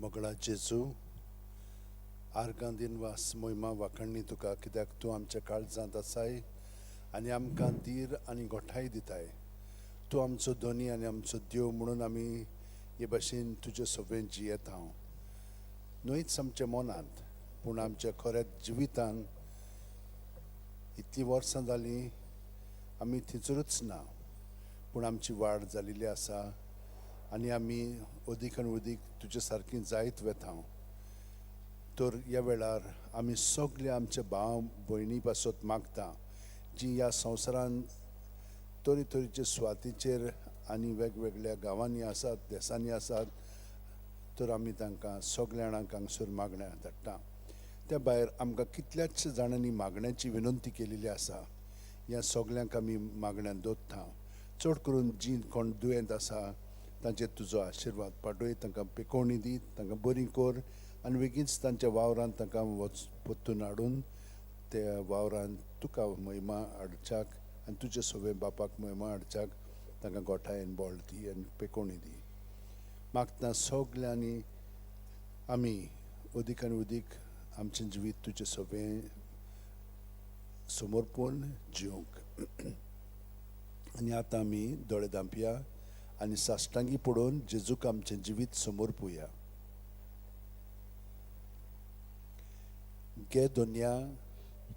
मोगळा जेजू, आर्गां दिनवास, मोहिमा वाखणणी तुका, कित्याक तूं आमच्या काळजांत आसाय आनी आमकां धीर आनी गोठाय दिताय. तूं आमचो धनी आनी आमचो देव म्हणून आमी हे भाशेन तुजे सभेन जियेता. हांव न्हयच आमच्या मनांत पूण आमच्या खऱ्या जिवितान इतलीं वर्सां जालीं आमी थंयसरूच ना, पूण आमची वाड जाल्ली आसा आनी आमी अदीक आनी अदीक तुजे सारकी जायत वेता. तर ह्या वेळार आमी सगळे आमच्या भाव भयणी पासत मागता जी ह्या संवसारान तरेतरेचे सुवातीचेर आनी वेगवेगळ्या गांवांनी आसात, देसांनी आसात. तर आमी तांकां सगल्या जाणांक हांगसर मागण्या धाडटा. त्या भायर आमकां कितल्याच जाणांनी मागण्याची विनंती केलेली आसा. ह्या सगल्यांक आमी मागण्यान दवरता. चड करून जी कोण दुयेंत आसा तांचेर तुजो आशिर्वाद पाटय, तांकां पेकोवणी दी, तांकां बरी कर आनी बेगीनच तांच्या वावरान तांकां वच परतून हाडून त्या वावरान तुका महिमा हाडच्याक आनी तुजे सगळे बापाक महिमा हाडच्याक तांकां गोठायेन बळ दी आनी पेकोवणी दी. मागता सगल्यांनी आमी अदीक आनी अदीक आमचें जिवीत तुजें सगळें समर्पण जिवंक. आनी आतां आमी दोळे धांपया आनी साश्टांगी पडोवन जेजूक आमचें जिवीत समर्पुया. गे दुनिया,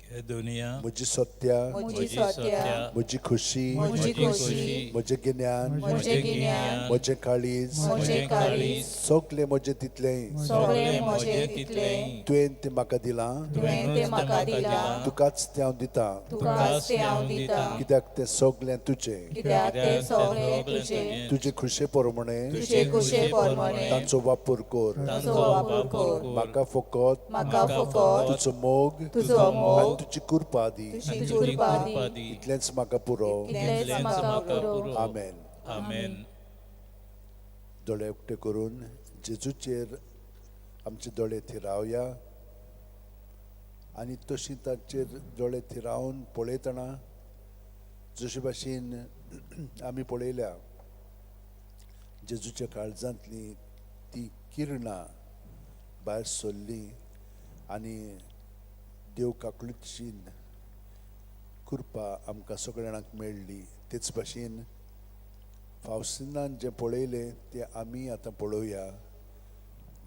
घे दुनिया, म्हजी सत्या, म्हजी सत्या, म्हजी खुशी, म्हजी खोशी, म्हजें गिन्यान, म्हजें गिन्यान, म्हजें काळीज, म्हजें काळीज, सगलें म्हजें तितलें सगळें म्हजें तितलें तुवें तें म्हाका दिलां, तुवें तें म्हाका दिलां, तुकाच तें हांव दितां, तुकाच तें हांव दितां, कित्याक तें सगलें तुजें. कित्याक तें सगळें तुजें. तुजे खुशे प्रमाणे तुजे खुशे प्रमाणे तांचो वापर कर. तांचो वापर कर. म्हाका फकत म्हाका फकत तुजो मोग तुजो आनी मोग तुजी कृपा दी, तुजी कृपा दी, इतलेंच म्हाका पुरो. इतलेंच म्हाका पुरो. आमेन. आमेन. दोळे उक्ते करून जेजूचेर आमचे दोळे थिरावया आनी तशी ताचेर दोळे थिरावन पळयतना जशे भाशेन आमी पळयल्या जेजूच्या काळजांतली ती किरणां भायर सरली आनी देव काकळुतशी कृपा आमकां सगळ्या जाणांक मेळ्ळी. तेच भाशेन फावसिनान जें पळयलें तें आमी आतां पळोवया.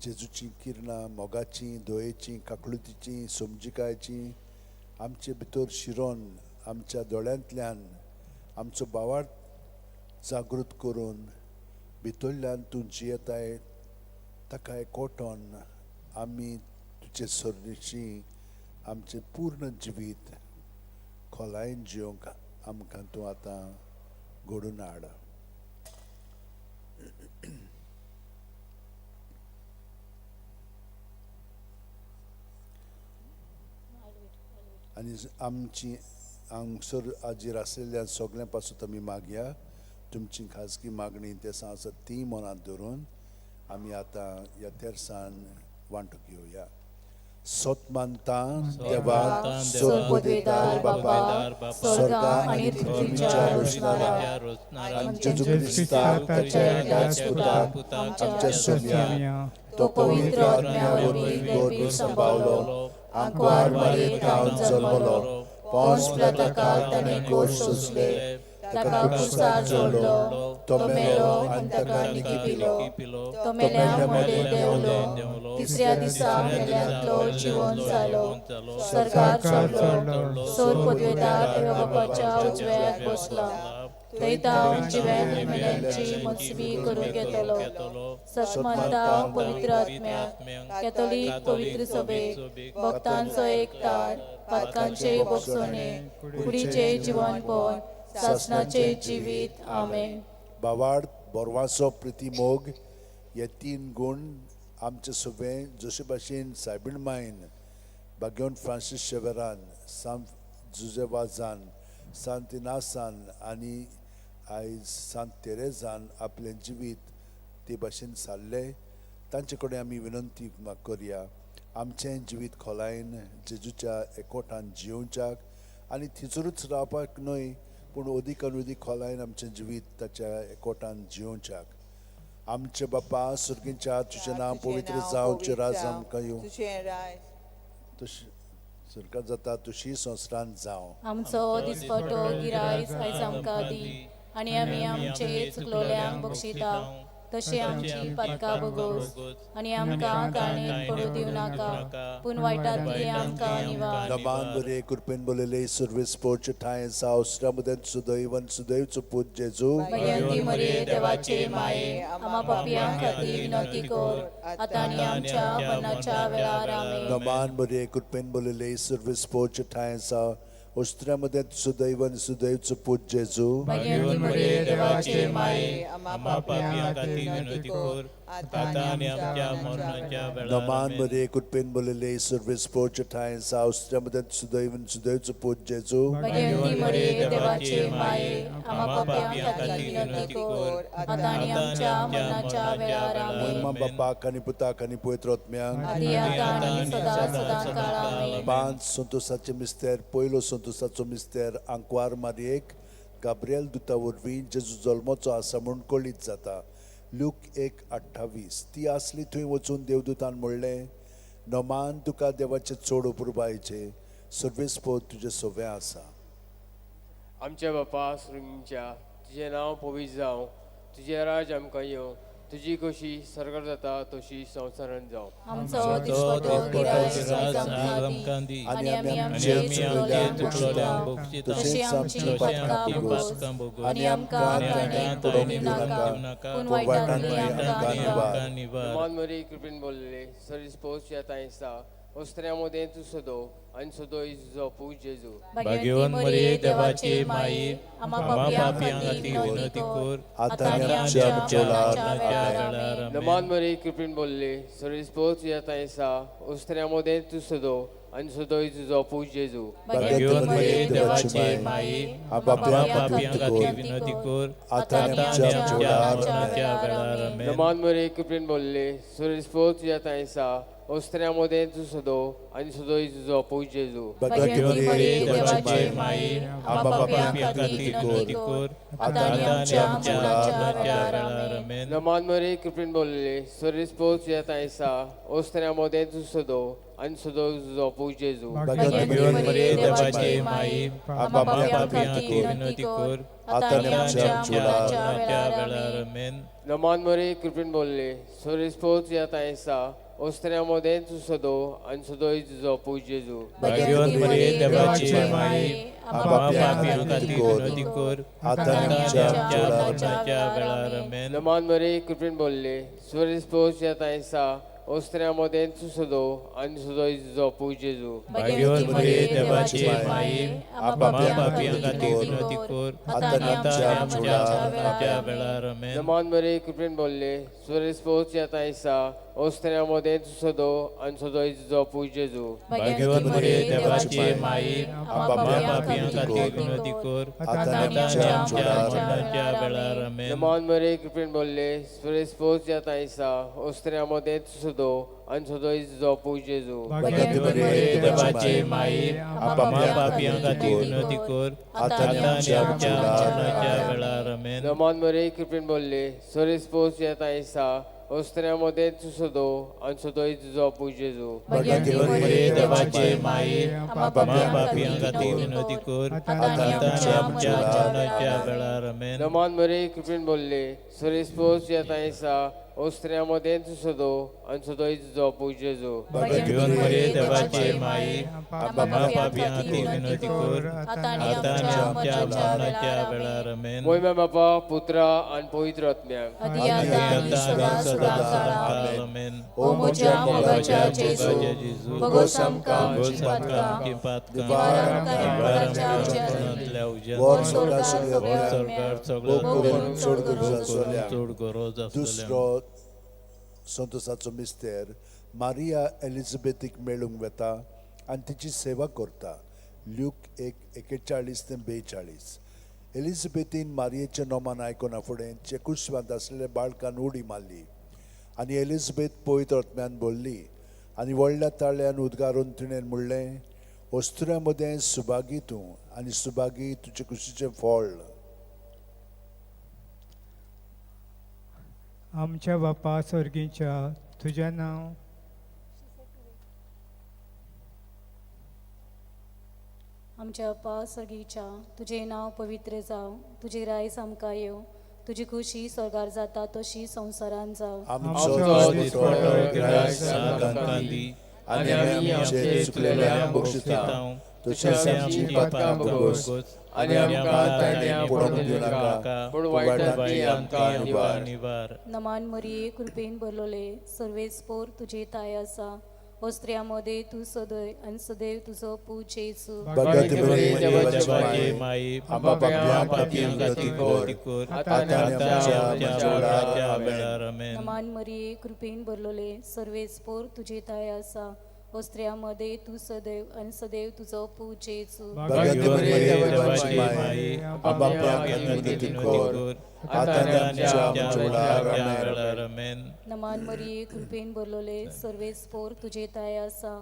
जेजूची किरणां मोगाची, दयेची, काकळुतीची, समजिकायची आमचे भितर शिरोन आमच्या दोळ्यांतल्यान आमचो भावार्थ जागृत करून भितरल्यान तूं जियेताय ताका एकवटोन आमी तुजे सरशी आमचें पूर्ण जिवीत खोलायेन जिवंक आमकां तूं आतां घडून हाड. आनी आमची हांगसर हाजीर आशिल्ल्या सगळ्यां पासून आमी मागया तुमची खाजगी मागणी तेसां आसा ती मनांत धरून आमी आतां ह्या तेरसान वांटो घेवया. सत मानता देवा, सर्वपदवीदार बापा, स्वर्गा आनी पृथ्वीच्या रचणारा, आनी जेजू क्रिस्ताक ताच्या एकाच पुताक आमच्या सोम्या, तो पवित्र आत्म्या वरवीं गर्भ सांबाळलो, आंकवार मारयेक थावन जल्मलो, पोंस पिलाताक ताणें कोश सोंसले, ताका क्रुसार चडलो, तो मेलो आनी ताका निकिपिलो, तो मेल्या मदें देंवलो, तिसऱ्या दिसा मेल्यांतलो जिवन जालो, स्वर्गार चडलो, सोर पदवेदार देवा बापाच्या उजव्याक बसला, थंय तावन जिव्यान मेल्यांची मनसुबी करूंक येतलो. सतमानता पवित्र आत्म्याक, कॅथोलीक पवित्र सभेक, भक्तांचो एकतार, पातकांचे बोगसोणे, कुडीचे जिवनपण, सासणाचे जिवीत. आमेन. भावार्थ, बोरवाचो, प्रिती, मोग हे तीन गुण आमचे सगळे जशे भाशेन सायबीण मायन, भाग्यवंत फ्रांसीस शेवरान, सांत जुजेवाजान, सांत इनासान आनी आयज सांत तेरेजान आपलें जिवीत ते भाशेन सारलें, तांचे कडेन आमी विनंती करया आमचें जिवीत खोलायेन जेजूच्या एकवटान जियोवच्याक आनी थंयसरूच रावपाक न्हय पूण अदीक आनी अदीक खोलायेन आमचें जिवीत ताच्या एकवटान जियोवच्याक. आमचे बापा सुर्गींच्या तुजें नांव पवित्र जावचें राज आमकां येवं तुजें राज तुशी सुरगात जाता तुशी संवसारांत जावं आमचो दिसपटो गिरायस आयज आमकां दी आनी आमी आमचे चुकलोल्यांक बक्षिता तशें आमची पातकां भोगोस आनी आमकां काणयेक पडूं दिवं नाका पूण वायटांतली आमकां निवार. नमान बरे कृपेन बोलले सुर्वेस पोर्च ठांय सावसरा मदें सुदैवन सुदैवचो पूत जेजू. भयंती मरिये देवाचे माये आमा पापयां खातीर विनवती कर आतां आनी आमच्या मरणाच्या वेळार. आमेन. नमान बरे कृपेन बोलले सुर्वेस पोर्च ठांय उस्त्रा मदें सुदैवन सुदैवचो पूत जेजू. भयंती मरिये देवाचे माये आम्हा पापयां खातीर विनवती कर आतां आनी आमच्या मरणाच्या वेळार. नमान आमेन. बरे कृपेन बोलले सुर्वेस पोर्च ठांय उस्त्रा मदें सुदैवन सुदैवचो पूत जेजू. भयंती मरिये देवाचे माये आमा पापयां खातीर विनवती कर आतां आनी आमच्या मरणाच्या वेळार. आमेन. महिमा बापाक आनी पुताक आनी पवित्र आत्म्याक. आदी आतां आनी सदां सदां काळ. आमेन. पांच संतोसाचे मिस्तेर. पयलो संतोसाचो मिस्तेर आंकवार मारयेक गाब्रियल दुता वरवीं जेजू जल्मचो आसा म्हूण कळीत जाता. लूक 1:28. ती आसली थंय वचून देवदूतान म्हणलें नमान तुका देवाचें चड अपुरबायेचें सर्वेस्पोद तुजें सोवें आसा. आमच्या बापा सृंगच्या तुजें नांव पवित्र जावं, तुजें राज आमकां येवं, तुजी कशी सर्गार जाता तशी संवसारांत जावं. आमचो दिसपटो गिरायस आयज आमकां दी आनी आमी आमचे चुकलोल्यांक बक्षिता तशी आमची पातकां भोगोस आनी आमकां काणयेक पडूंक दिवं नाका पूण वायटांतली आमकां निवार. मान मरी कृपेन बोलले सरीस पोस या तांयसा ओस्त्र्या मदें तूं सदो आनी सदो तुजो पूत जेजू. भाग्यवान मरिये देवाचे माये आम्हा पापयां खातीर विनवती कर आतां आनी आमच्या मरणाच्या वेळार. आमेन. मान मरी कृपेन बोलले सरीस पोस या तांयसा ओस्त्र्या मदें तूं सदो आनी सदो तुजो पूत जेजू. भाग्यवान मरिये देवाचे माये आम्हा आम्हा पापयां पापयां खातीर विनवती कर आतां आनी आतां आमच्या आनी आमच्या मरणाच्या वेळार. आमेन. मान मरी कृपेन बोलले सरीस पोस या तांयसा ओस्त्र्या मदें तूं सदो आनी सदो तुजो पूत जेजू. भाग्यवान मरिये देवाचे माये आम्हा पापयां खातीर विनवती कर आतां आनी आतां आनी आमच्या आमच्या मरणाच्या वेळार. आमेन. नमान मरी कृपेन बोलले सरीस पोस या तांयसा ओस्त्र्या मदें तूं सदो आनी सदो तुजो पूत जेजू. भाग्यवान मरिये देवाचे माये आम्हा आम्हा पापयां पापयां खातीर विनवती कर आतां आनी आतां आनी आमच्या आमच्या मरणाच्या वेळार. आमेन. नमान मरी कृपेन बोलले सरीस पोस या तांयसा ओस्त्र्या मदें तूं सदो आनी सदो तुजो पूत जेजू. भाग्यवान मरिये देवाचे माये आम्हा पापयां खातीर विनवती कर आतां आनी आतां आनी आमच्या आमच्या मरणाच्या वेळार. आमेन. नमान मरी कृपेन बोलले सरीस पोस या तांयसा ओस्त्र्या मदें तूं सदो आनी सदो तुजो पूत जेजू. भाग्यवान मरिये देवाचे माये आम्हा आम्हा पापयां पापयां खातीर खातीर विनवती कर आतां आनी आतां आमच्या आनी आमच्या मरणाच्या मरणाच्या वेळार. आमेन. नमान मरी कृपेन बोलले सरीस पोस या तांयसा ओस्त्र्या मदें तूं सदो आनी सदो तुजो पूत जेजू. भाग्यवान मरिये देवाचे माये आम्हा आम्हा पापयां पापयां खातीर खातीर विनवती कर आतां आनी आतां आनी आमच्या आमच्या मरणाच्या वेळार. आमेन. नमान मरी कृपेन बोलले सरीस पोस या तांयसा ओस्त्र्या मदें तूं सदो आनी सदो तुजो पूत जेजू. भाग्यवान मरिये देवाचे माये आम्हा आम्हा पापयां खातीर विनवती कर आतां आनी आतां आनी आमच्या आमच्या मरणाच्या मरणाच्या वेळार. आमेन. नमान मरी कृपेन बोलले सरीस पोस या तांयसा ओस्त्र्या मदें तूं सदो आनी सदो तुजो पूत जेजू. भाग्यवान मरिये देवाचे माये आम्हा आम्हा पापयां पापयां खातीर खातीर विनवती कर आतां आनी आतां आनी आमच्या आमच्या मरणाच्या मरणाच्या वेळार. वेळार. आमेन. नमान मरी कृपेन बोलले सरीस पोस या तांयसा ओस्त्र्या मदें तूं सदो आनी सदो तुजो पूत जेजू. भाग्यवान मरिये देवाचे माये आम्हा आम्हा पापयां खातीर विनवती कर आतां आनी आतां आनी आमच्या आमच्या मरणाच्या मरणाच्या वेळार. वेळार. आमेन. मोहिमा बापा पुत्रा आनी पवित्र आत्म्याक. आदी आतां आनी आतां सदां आनी सदां सदां काळां. काळ. आमेन. ओ म्हज्या मोगाच्या जेजू भोगोस आमकां भोगोस आमची आमकां पातकां आमचीं पातकां निवार आमकां निवार नरकाच्या आमकां उज्यांत नरकांतल्या उज्यांत वर वर स्वर्गार स्वर्गार वर सगळ्या स्वर्गार भोग सगळ्या करून चड गरज आसलेल्यांक. चड गरज आसलेल्यांक. दुसरो संतोसाचो मिस्तेर मारिया एलिझाबेथीक मेळूंक वता आनी तिची सेवा करता. ल्यूक 1:41 ते 42. एलिझाबेथीन मारियेचें नोमान आयकना फुडें चेकुस्वांत आसलेल्या बाळकान उडी मारली आनी एलिझाबेथ पवित्र आत्म्यान भरली आनी व्हडल्या ताळ्यान उद्गारून तिणें म्हणलें वस्तुऱ्या मदें सुभागी तूं आनी सुभागी तुजे कुशीचें फळ. आमच्या बापा स्वर्गीच्या तुजें नांव आमच्या बापा सर्गीच्या तुजें नांव पवित्र जावं, तुजें रायस आमकां येवं, तुजी खुशी स्वर्गार जाता तशी संवसारान जावं. आमचो आमचो दिसपटो दिसपटो गिरायक गिरायक आमकां आमकां दी दी आनी आमी आमचे चुकलेल्यांक बक्षिता तशेंच आमची पातकां भोगोस आनी आमकां ताणें पडोवंक दिवं नाका, पूण वायटांतली आमकां निवार. नमान मरिये, कृपेन भरलोले, सर्वेस्पोर तुजे ताय आसा, हो स्त्रियां मदें तूं सदय आनी सदैव तुजो पूत जेजू. भगत मरिये देवाची देवाची माये माई आमकां पापयां खातीर विनंती कर आता आतां आनी आनी आमच्या आमच्या मरणाच्या वेळार. आमेन. वेळार. आमेन. नमान मरिये, कृपेन भरलोले, सर्वेस्पोर तुजे ताय आसा, हो स्त्रियां मदें तूं सदैव आनी सदैव तुजो पूत जेजू. भगत मरिये देवाची माये आमकां पापयां खातीर विनंती कर आतां आनी आमच्या मरणाच्या वेळार. आमेन. वेळार. आमेन. नमान मरिये, कृपेन भरलोले, सर्वेस्पोर तुजे ताय आसा,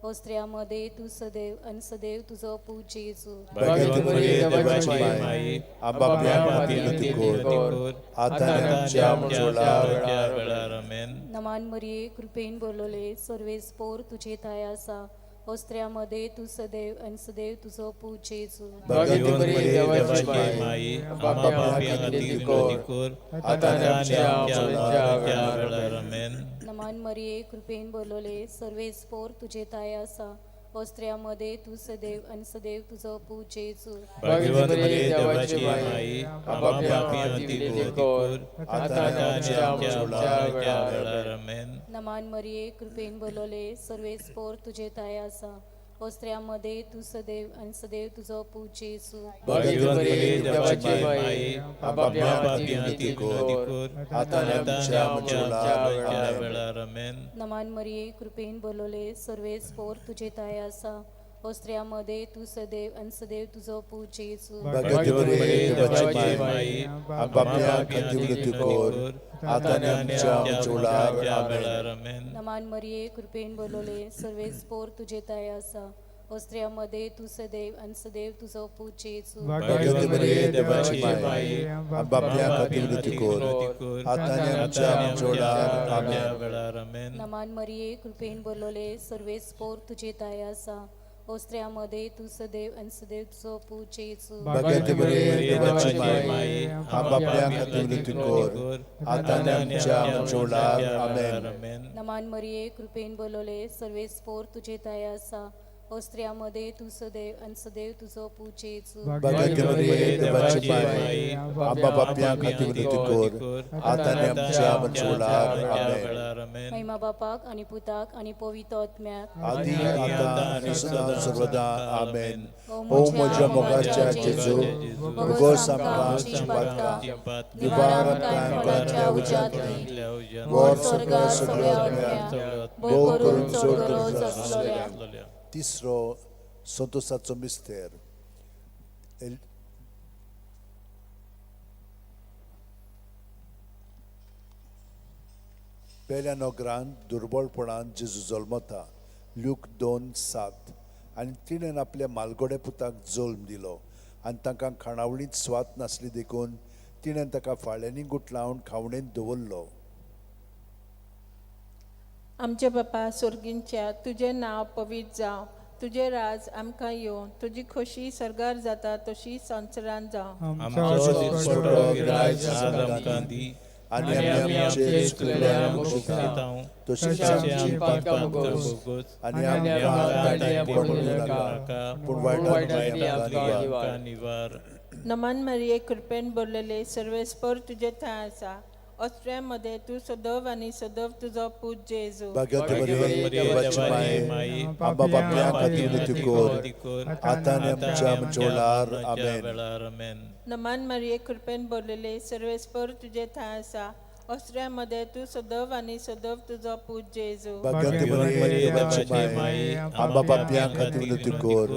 हो स्त्रियां मदें तूं सदैव आनी सदैव तुजो पूत जेजू. भगत मरिये देवाची माये आमकां पापयां खातीर विनंती कर आतां आनी आमच्या मरणाच्या वेळार. वेळार. आमेन. नमान मरिये, कृपेन भरलोले, सर्वेस्पोर तुजे थाय आसा, हो स्त्रियां मदें तूं सदैव आनी सदैव तुजो पूत जेजू. भगत मरिये देवाची माई आमकां पापयां खातीर विनंती कर आतां आनी आमच्या मरणाच्या वेळार. वेळार. आमेन. नमान मरिये, कृपेन भरलोले, सर्वेस्पोर तुजे थाय आसा, हो स्त्रियां मदें तूं सदैव आनी सदैव तुजो पूत जेजू. भगवंत मरिये देवाची माई आमकां पापयां खातीर विनंती कर आतां आनी आमच्या मरणाच्या वेळार. आमेन. नमान मरिये, कृपेन भरलोले, सर्वेस्पोर तुजे थाय आसा, हो स्त्रियां मदें तूं सदैव आनी सदैव तुजो पूत जेजू. भगत मरिये देवाची माई आमकां पापयां खातीर विनंती कर आतां आनी आमच्या मरणाच्या वेळार. वेळार. आमेन. नमान मरिये, कृपेन भरलोले, सर्वेस्पोर तुजे थाय आसा, हो स्त्रियां मदें तूं सदैव आनी सदैव तुजो पूत जेजू. भगत मरिये देवाची माई आमकां पापयां खातीर विनंती कर आतां आनी आमच्या मरणाच्या वेळार. आमेन. आमेन. नमान मरिये, कृपेन भरलोले, सर्वेस्पोर तुजे थाय आसा, हो स्त्रियां मदें तूं सदैव आनी सदैव तुजो पूत जेजू. भगत मरिये देवाची माई आमकां पापयां खातीर विनंती कर आतां आनी आमच्या मरणाच्या वेळार. आमेन. वेळार. आमेन. नमान मरिये, कृपेन भरलोले, सर्वेस्पोर तुजे थाय आसा, हो स्त्रियां मदें तूं सदैव आनी सदैव तुजो पूत जेजू. भगत मरिये देवाची माई आमकां पापयां खातीर विनंती कर आतां आनी आमच्या मरणाच्या वेळार. आमेन. आमेन. नमान मरिये, कृपेन भरलोले, सर्वेस्पोर तुजे थाय आसा, हो स्त्रियां मदें तूं सदैव आनी सदैव तुजो पूत जेजू. भगत मरिये देवाची माई आमकां पापयां खातीर विनंती कर आतां आनी आमच्या मरणाच्या वेळार. आमेन. आमेन. महिमा बापाक आनी पुताक आनी पवित्र आत्म्याक. आदी आतां आनी सदां सर्वदा. आमेन. ओ म्हज्या मोगाच्या जेजू, भोगोस आमकां आमचीं पातकां, निवार आमकां आमकां उज्यांतली, वर सगळ्या सगळ्या आत्म्यांक, भोव करून चड गरज आसलेल्या. तिसरो संतोषाचो मिस्तेर. पेल्या नगरांत दुर्बळपणान जेजू जल्मता. ल्यूक 2:7. आनी तिणें आपल्या मालगोडे पुताक जल्म दिलो आनी तांकां खाणावळींत स्वाद नासली देखून तिणें ताका फाळ्यांनी गुटलावन खावणेंत दवरलो. आमचे बापा स्वर्गींच्या, तुजें नांव पवित्र जावं, तुजें राज आमकां येवं, तुजी खोशी सर्गार जाता तशी संवसारान जावं. आमचो दिसपटो गिरायक आज आमकां दी आनी आमी आमचे चुकलेल्यांक बक्षिता तशीच आमची पातकां भोगोस आनी आमकां ताणें पडूंक दिवं नाका, पूण वायटांतली आमकां निवार. निवार. नमन मरिये, कृपेन भरलेले, सर्वेस्पर तुजे थंय आसा, ऑस्ट्रिया मध्ये तूं सदैव आनी सदैव तुजो पूत जेजू. भगत मरिये देवाची माये, आमकां पापयां खातीर विनंती कर आतां आनी आमच्या मरणाच्या वेळार. आमेन. वेळार. आमेन. नमन मरिये, कृपेन भरलेले, सर्वेस्पर तुजे थंय आसा, ऑस्ट्रिया मध्ये तूं सदैव आनी सदैव तुजो पूत जेजू. भगत मरिये देवाची माये, आमकां पापयां खातीर विनंती कर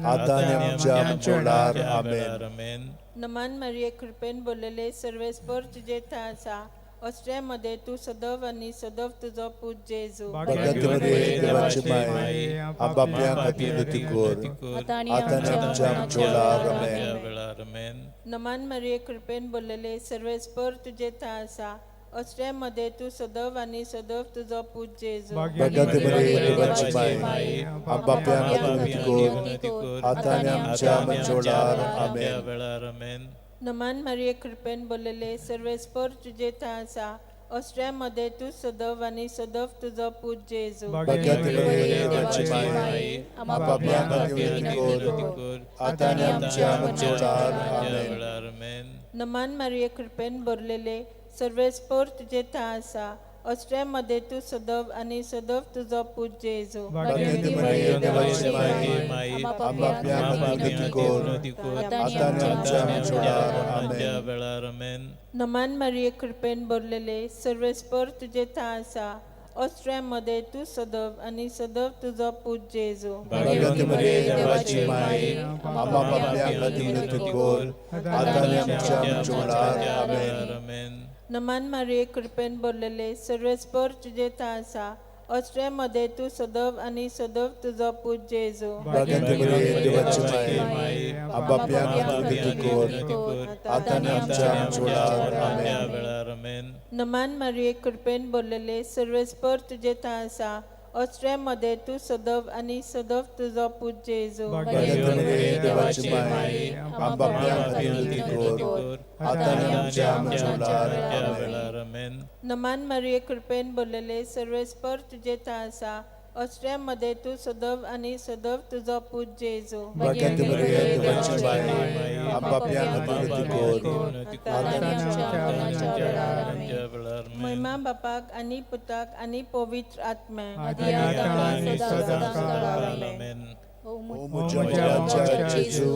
आतां आनी आमच्या मरणाच्या वेळार. आमेन. आमेन. नमन मरिये, कृपेन भरलेले, सर्वेस्पर तुजे थंय आसा, ऑस्ट्रिया मध्ये तूं सदैव आनी सदैव तुजो पूत जेजू. भगत मरिये देवाची माये, आमकां पापयां खातीर विनंती कर आतां आनी आतां आनी आमच्या आमच्या मरणाच्या मरणाच्या वेळार. वेळार. आमेन. आमेन. वेळार. आमेन. नमन मरिये, कृपेन भरलेले, सर्वेस्पर तुजे थंय आसा, असऱ्या मदें तूं सदव आनी सदव तुजो पूत जेजू. भाग्यांत मरिये देवाची माय, आमच्या पापयां खातीर विनंती कर, आतां आनी आमच्या मरणाच्या वेळार. आमेन. वेळार. आमेन. नमन मारिये, कृपेन बोलले, सर्वेस्पर तुजे थंय आसा. असऱ्या मदें तूं सदव आनी सदव तुजो पूत जेजू. भाग्यांत मरिये देवाची माय, आमच्या पापयां खातीर विनंती कर, आतां आनी आमच्या मरणाच्या वेळार. आमेन. वेळार. आमेन. नमन मारिये, कृपेन भरलेले, सर्वेस्पर तुजे थंय आसा. असऱ्या मदें तूं सदव आनी सदव तुजो पूत जेजू. भाग्यांत मरिये देवाची माय, आमच्या पापयां खातीर विनंती कर, आतां आनी आमच्या मरणाच्या वेळार. आमेन. वेळार. आमेन. नमन मारिये, कृपेन भरलेले, सर्वेस्पर तुजे थंय आसा. असऱ्या मदें तूं सदव आनी सदव तुजो पूत जेजू. भाग्यांत मरिये देवाची माय, आमच्या पापयां खातीर विनंती कर, आतां आनी आमच्या मरणाच्या वेळार. आमेन. आमेन. नमन मारिये, कृपेन भरलेले, सर्वेस्पर तुजे थंय आसा. असऱ्या मदें तूं सदव आनी सदव तुजो पूत जेजू. भाग्यांत मरिये देवाची माय, आमच्या पापयां खातीर विनंती कर, आतां आनी आमच्या मरणाच्या वेळार. आमेन. वेळार. आमेन. नमन मारिये, कृपेन भरलेले, सर्वेस्पर तुजे थंय आसा. असऱ्या मदें तूं सदव आनी सदव तुजो पूत जेजू. भाग्यांत मरिये देवाची माय, आमच्या पापयां खातीर विनंती कर, आतां आनी आमच्या मरणाच्या वेळार. आमेन. वेळार. आमेन. नमन मारिये, कृपेन भरलेले, सर्वेस्पर तुजे थंय आसा. असऱ्या मदें तूं सदव आनी सदव तुजो पूत जेजू. भाग्यांत मरिये देवाची माय, आमच्या पापयां खातीर विनंती कर, आतां आनी आमच्या मरणाच्या वेळार. आमेन. महिमा बापाक आनी पुताक आनी पवित्र आत्म्याक. आदी आतां सदां सदां. आमेन. ओ ओ म्हज्या मोगाच्या जेजू,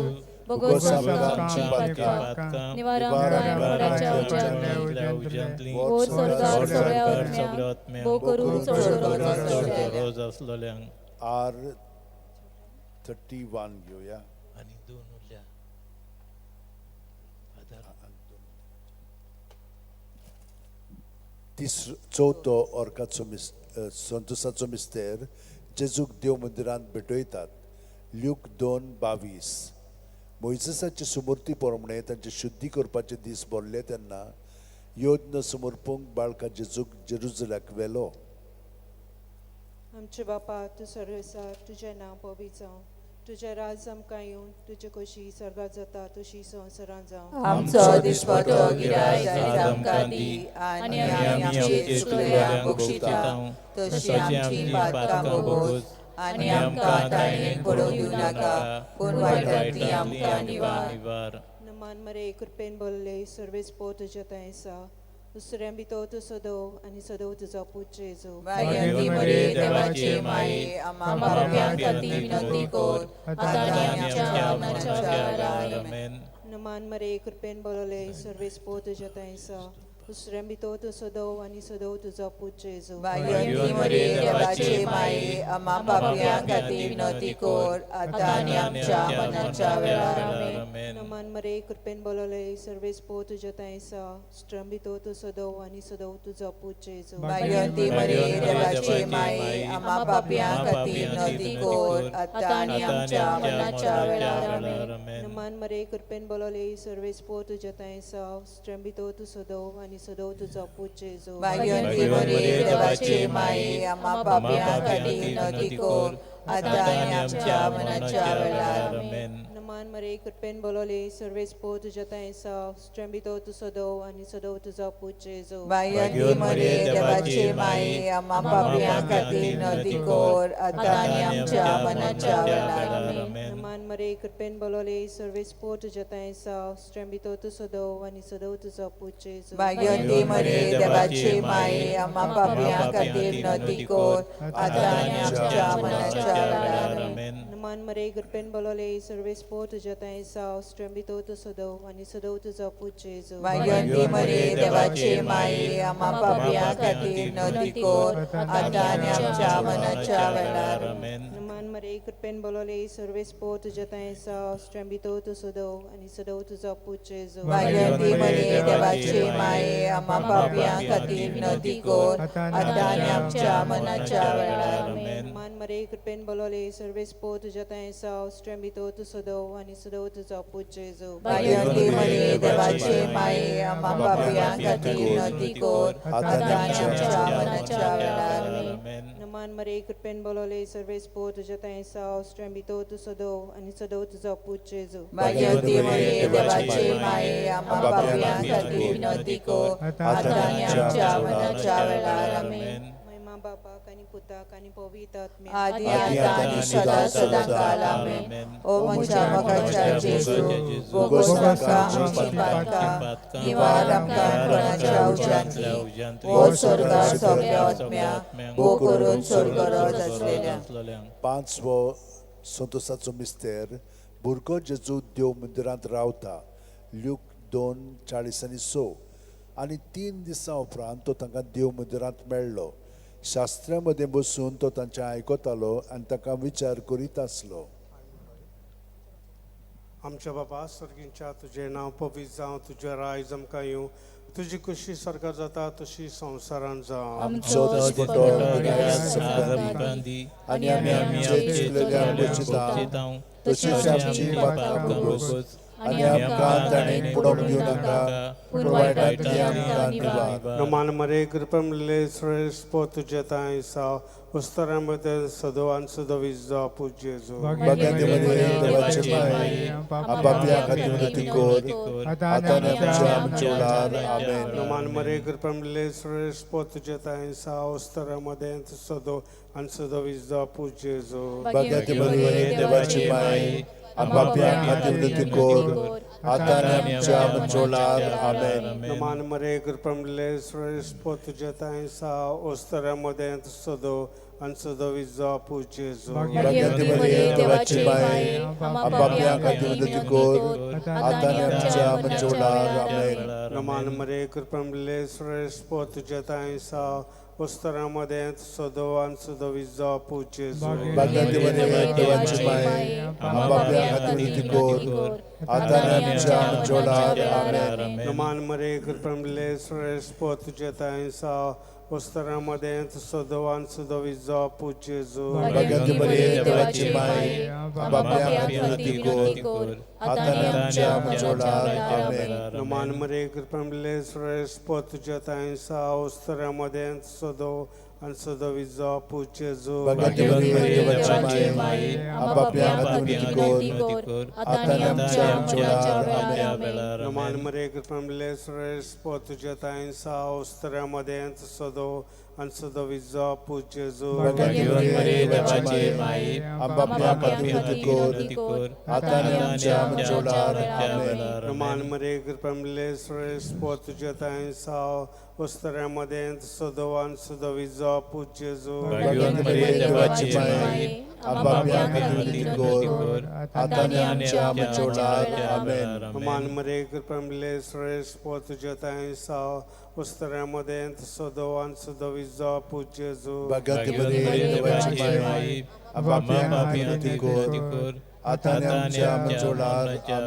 भोगोस आमकां आमची पातकां, निवार आमकां मोराच्या उज्यांतली, वोर स्वर्गार सगळ्या आत्म्यांक, भोव करून चड गरज आसलेल्यांक. रोज आसलेल्यांक. आर 31 घेवया. आनी दोन उरल्या. तिसरो चवथो ऑर्काचो मिस संतोसाचो मिस्तेर, जेजूक देव मंदिरांत भेटयतात. ल्यूक 2:22. मोयजेसाचे सुमूर्ती प्रमाणे तांचे शुद्धी करपाचे दीस भरले तेन्ना योज्ञ समर्पूंक बाळका जेजूक जेरुजल्याक व्हेलो. आमचे बापा, तूं सर्व आसा, तुजें नांव पवित्र जावं, तुजें राज आमकां येवं, तुजें खोशी सर्गात जाता तशी संवसारांत जावं. आमचो दिसपटो गिरायक आयज आमकां दी आनी आमी आमचे चुकलेल्यांक बक्षिता तशी आमची पातकां भोगोस आनी आमकां ताणें पडोवंक दिवं नाका, पूण वायटांतली आमकां निवार. निवार. नमान मरे, कृपेन बोल्ले, सर्वेस पो तुज्या थंय आसा, दुसऱ्यां भितर तूं सदव आनी सदव तुजो पूत जेजू. भाग्यवती मरिये देवाचे माये, आम्हा पाप्यां खातीर विनंती कर, आतां आनी आमच्या मरणाच्या वेळार. आमेन. नमान मरे, कृपेन बोलले, सर्वेस पो तुज्या थंय आसा, दुसऱ्यां भितर तूं सदव आनी सदव तुजो पूत जेजू. भाग्यवती मरिये देवाचे माये, आम्हा पाप्यां खातीर विनंती कर, आतां आनी आमच्या मरणाच्या वेळार. आमेन. नमान मरे, कृपेन बोलले, सर्वेस पो तुज्या थंय आसा, दुसऱ्यां भितर तूं सदव आनी सदव तुजो पूत जेजू. भाग्यवती मरिये देवाचे माये, आम्हा पाप्यां खातीर विनंती कर, आतां आनी आमच्या मरणाच्या वेळार. आमेन. नमान मरे, कृपेन बोलले, सर्वेस पो तुज्या थंय आसा, दुसऱ्यां भितर तूं सदव आनी सदव तुजो पूत जेजू. भाग्यवती मरिये देवाचे माये, आम्हा पाप्यां खातीर विनंती कर, आतां आनी आमच्या मरणाच्या वेळार. आमेन. नमान मरे, कृपेन बोलले, सर्वेस पो तुज्या थंय आसा, दुसऱ्यां भितर तूं सदव आनी सदव तुजो पूत जेजू. भाग्यवती मरिये देवाचे माये, आम्हा पाप्यां खातीर विनंती कर, आतां आनी आमच्या मरणाच्या वेळार. आमेन. नमान मरे, कृपेन बोलले, सर्वेस पो तुज्या थंय आसा, दुसऱ्यां भितर तूं सदव आनी सदव तुजो पूत जेजू. भाग्यवती मरिये देवाचे माये, आम्हा पाप्यां खातीर विनंती कर, आतां आनी आमच्या मरणाच्या वेळार. आमेन. नमान मरे, कृपेन बोलले, सर्वेस पो तुज्या थंय आसा, दुसऱ्यां भितर तूं सदव आनी सदव तुजो पूत जेजू. भाग्यवती मरिये देवाचे माये, आम्हा पाप्यां खातीर विनंती कर, आतां आनी आमच्या मरणाच्या वेळार. आमेन. नमान मरे कृपेन बोलोले सर्वेस पो तुज्या थंय आसा स्ट्रें भितर तूं सदव आनी सदव तुजो पूत जेजू. भाग्यवती मरिये देवाचे माये, आम्हा पापयां खातीर विनवती कर, आतां आनी आमच्या मनाच्या वेळार. आमेन. मान मरे कृपेन बोलोले सर्वेस पो तुज्या थंय आसा स्ट्रें भितर तूं सदव आनी सदव तुजो पूत जेजू. भाग्यवती मरिये देवाचे माये, आम्हा पापयां खातीर विनवती कर, आतां आनी आमच्या मनाच्या वेळार. आमेन. नमान मरे कृपेन बोलोले सर्वेस पो तुज्या थंय आसा स्ट्रें भितर तूं सदव आनी सदव तुजो पूत जेजू. भाग्यवती मरिये देवाचे माये, आम्हा पापयां खातीर विनवती कर, आतां आनी आमच्या मनाच्या वेळार. आमेन. महिमा बापाक आनी पुताक आनी पवित्र आत्म्याक. आदी आतां आनी सदां सदां काल. आमेन. ओ म्हज्या मोगाच्या जेजू, भोगोस आमकां आमचीं पातकां, निवार आमकां कोणाच्या उज्यांतली, वो स्वर्गार सगल्या आत्म्या भो करून स्वर्गरोज आसलेल्या. पांचवो संतोसाचो मिस्तेर, भुरगो जेजू देव मंदिरांत रावता. ल्यूक 2:46. आनी 3 दिसां उपरांत तो तांकां देव मंदिरांत मेळ्ळो. शास्त्रा मदें बसून तो तांचें आयकतालो आनी तांकां विचार करीत आसलो. आमच्या बाबा सर्गींच्या, तुजें नांव पवित्र जावं, तुजें रायज आमकां येवं, तुजी खुशी स्वर्गार जाता तशी संवसारांत जावं. आमचो दिसपट्टो गिरास आमकां दी आनी आमी आमचे चुकलेल्यांक भोगशिता तशीच आमची पातकां भोगोस आनी आमकां ताणें पडोवंक दिवं नाका, पूण वायटांतली आमकां निवार. नमान मरे कृपा मिळले श्रेष्ठ पो तुजे तांय सा उस्तरा मध्ये सदो आनी सदोवीस जावं पूत जेजू. भाग्यांती मरिये देवाचे माये, आपापल्या खातीर विनवती कर, आतां आनी आमच्या आमच्या वेळार. आमेन. नमान मरे कृपा मिळले श्रेष्ठ पो तुजे तांय सा उस्तरा मध्ये सदो आनी सदोवीस जावं पूत जेजू. भाग्यांती मरिये देवाचे माये, आपापल्या खातीर विनवती कर, आतां आनी आमच्या आमच्या वेळार. आमेन. नमान मरे कृपा मिळले श्रेष्ठ पो तुजे तांय सा उस्तरा मध्ये सदो आनी सदोवीस जावं पूत जेजू. भाग्यांती मरिये देवाचे माये, आपापल्या खातीर विनवती कर, आतां आनी आमच्या आमच्या वेळार. आमेन. नमान मरे कृपा मिळले श्रेष्ठ पो तुजे तांय सा उस्तरा मध्ये सदो आनी सदोवीस जावं पूत जेजू. भाग्यांती मरिये देवाचे माये, आपापल्या खातीर विनवती कर, आतां आनी आमच्या आमच्या वेळार. आमेन. नमान मरे कृपा मिळले श्रेष्ठ पो तुजे तांय सा उस्तरा मध्ये सदो आनी सदोवीस जावं पूत जेजू. भाग्यांती मरिये देवाचे माये, आपापल्या खातीर विनवती कर, आतां आनी आमच्या आमच्या वेळार. आमेन. नमान मरे कृपा मिळले श्रेष्ठ पो तुजे तांय सा उस्तरा मध्ये सदो आनी सदोवीस जावं पूत जेजू. भाग्यांती मरिये देवाचे माये, आपापल्या खातीर विनवती कर, आतां आनी आमच्या आमच्या वेळार. आमेन. नमान मरे कृपा मिळले श्रेष्ठ पो तुजे तांय सा उस्तरा मध्ये सदो आनी सदोवीस जावं पूत जेजू. भाग्यांती मरिये देवाचे माये, आपापल्या खातीर विनवती कर, आतां आनी आमच्या आमच्या वेळार. आमेन. नमान मरे कृपा मिळले श्रेष्ठ पो तुजे तांय सा उस्तरा मध्ये सदो आनी सदोवीस जावं पूत जेजू. भाग्यवंत मरिये देवाची माये, आपापल्या खातीर विनवती कर, आतां आनी आमच्या आमच्या वेळार. आमेन. नमान मरे कृपा मिळले श्रेष्ठ पो तुजे तांय सा उस्तरा मध्ये सदो आनी सदोवीस जावं पूत जेजू. भाग्यवंत मरिये देवाची माये, आपापल्या खातीर विनवती कर, आतां आनी आमच्या आमच्या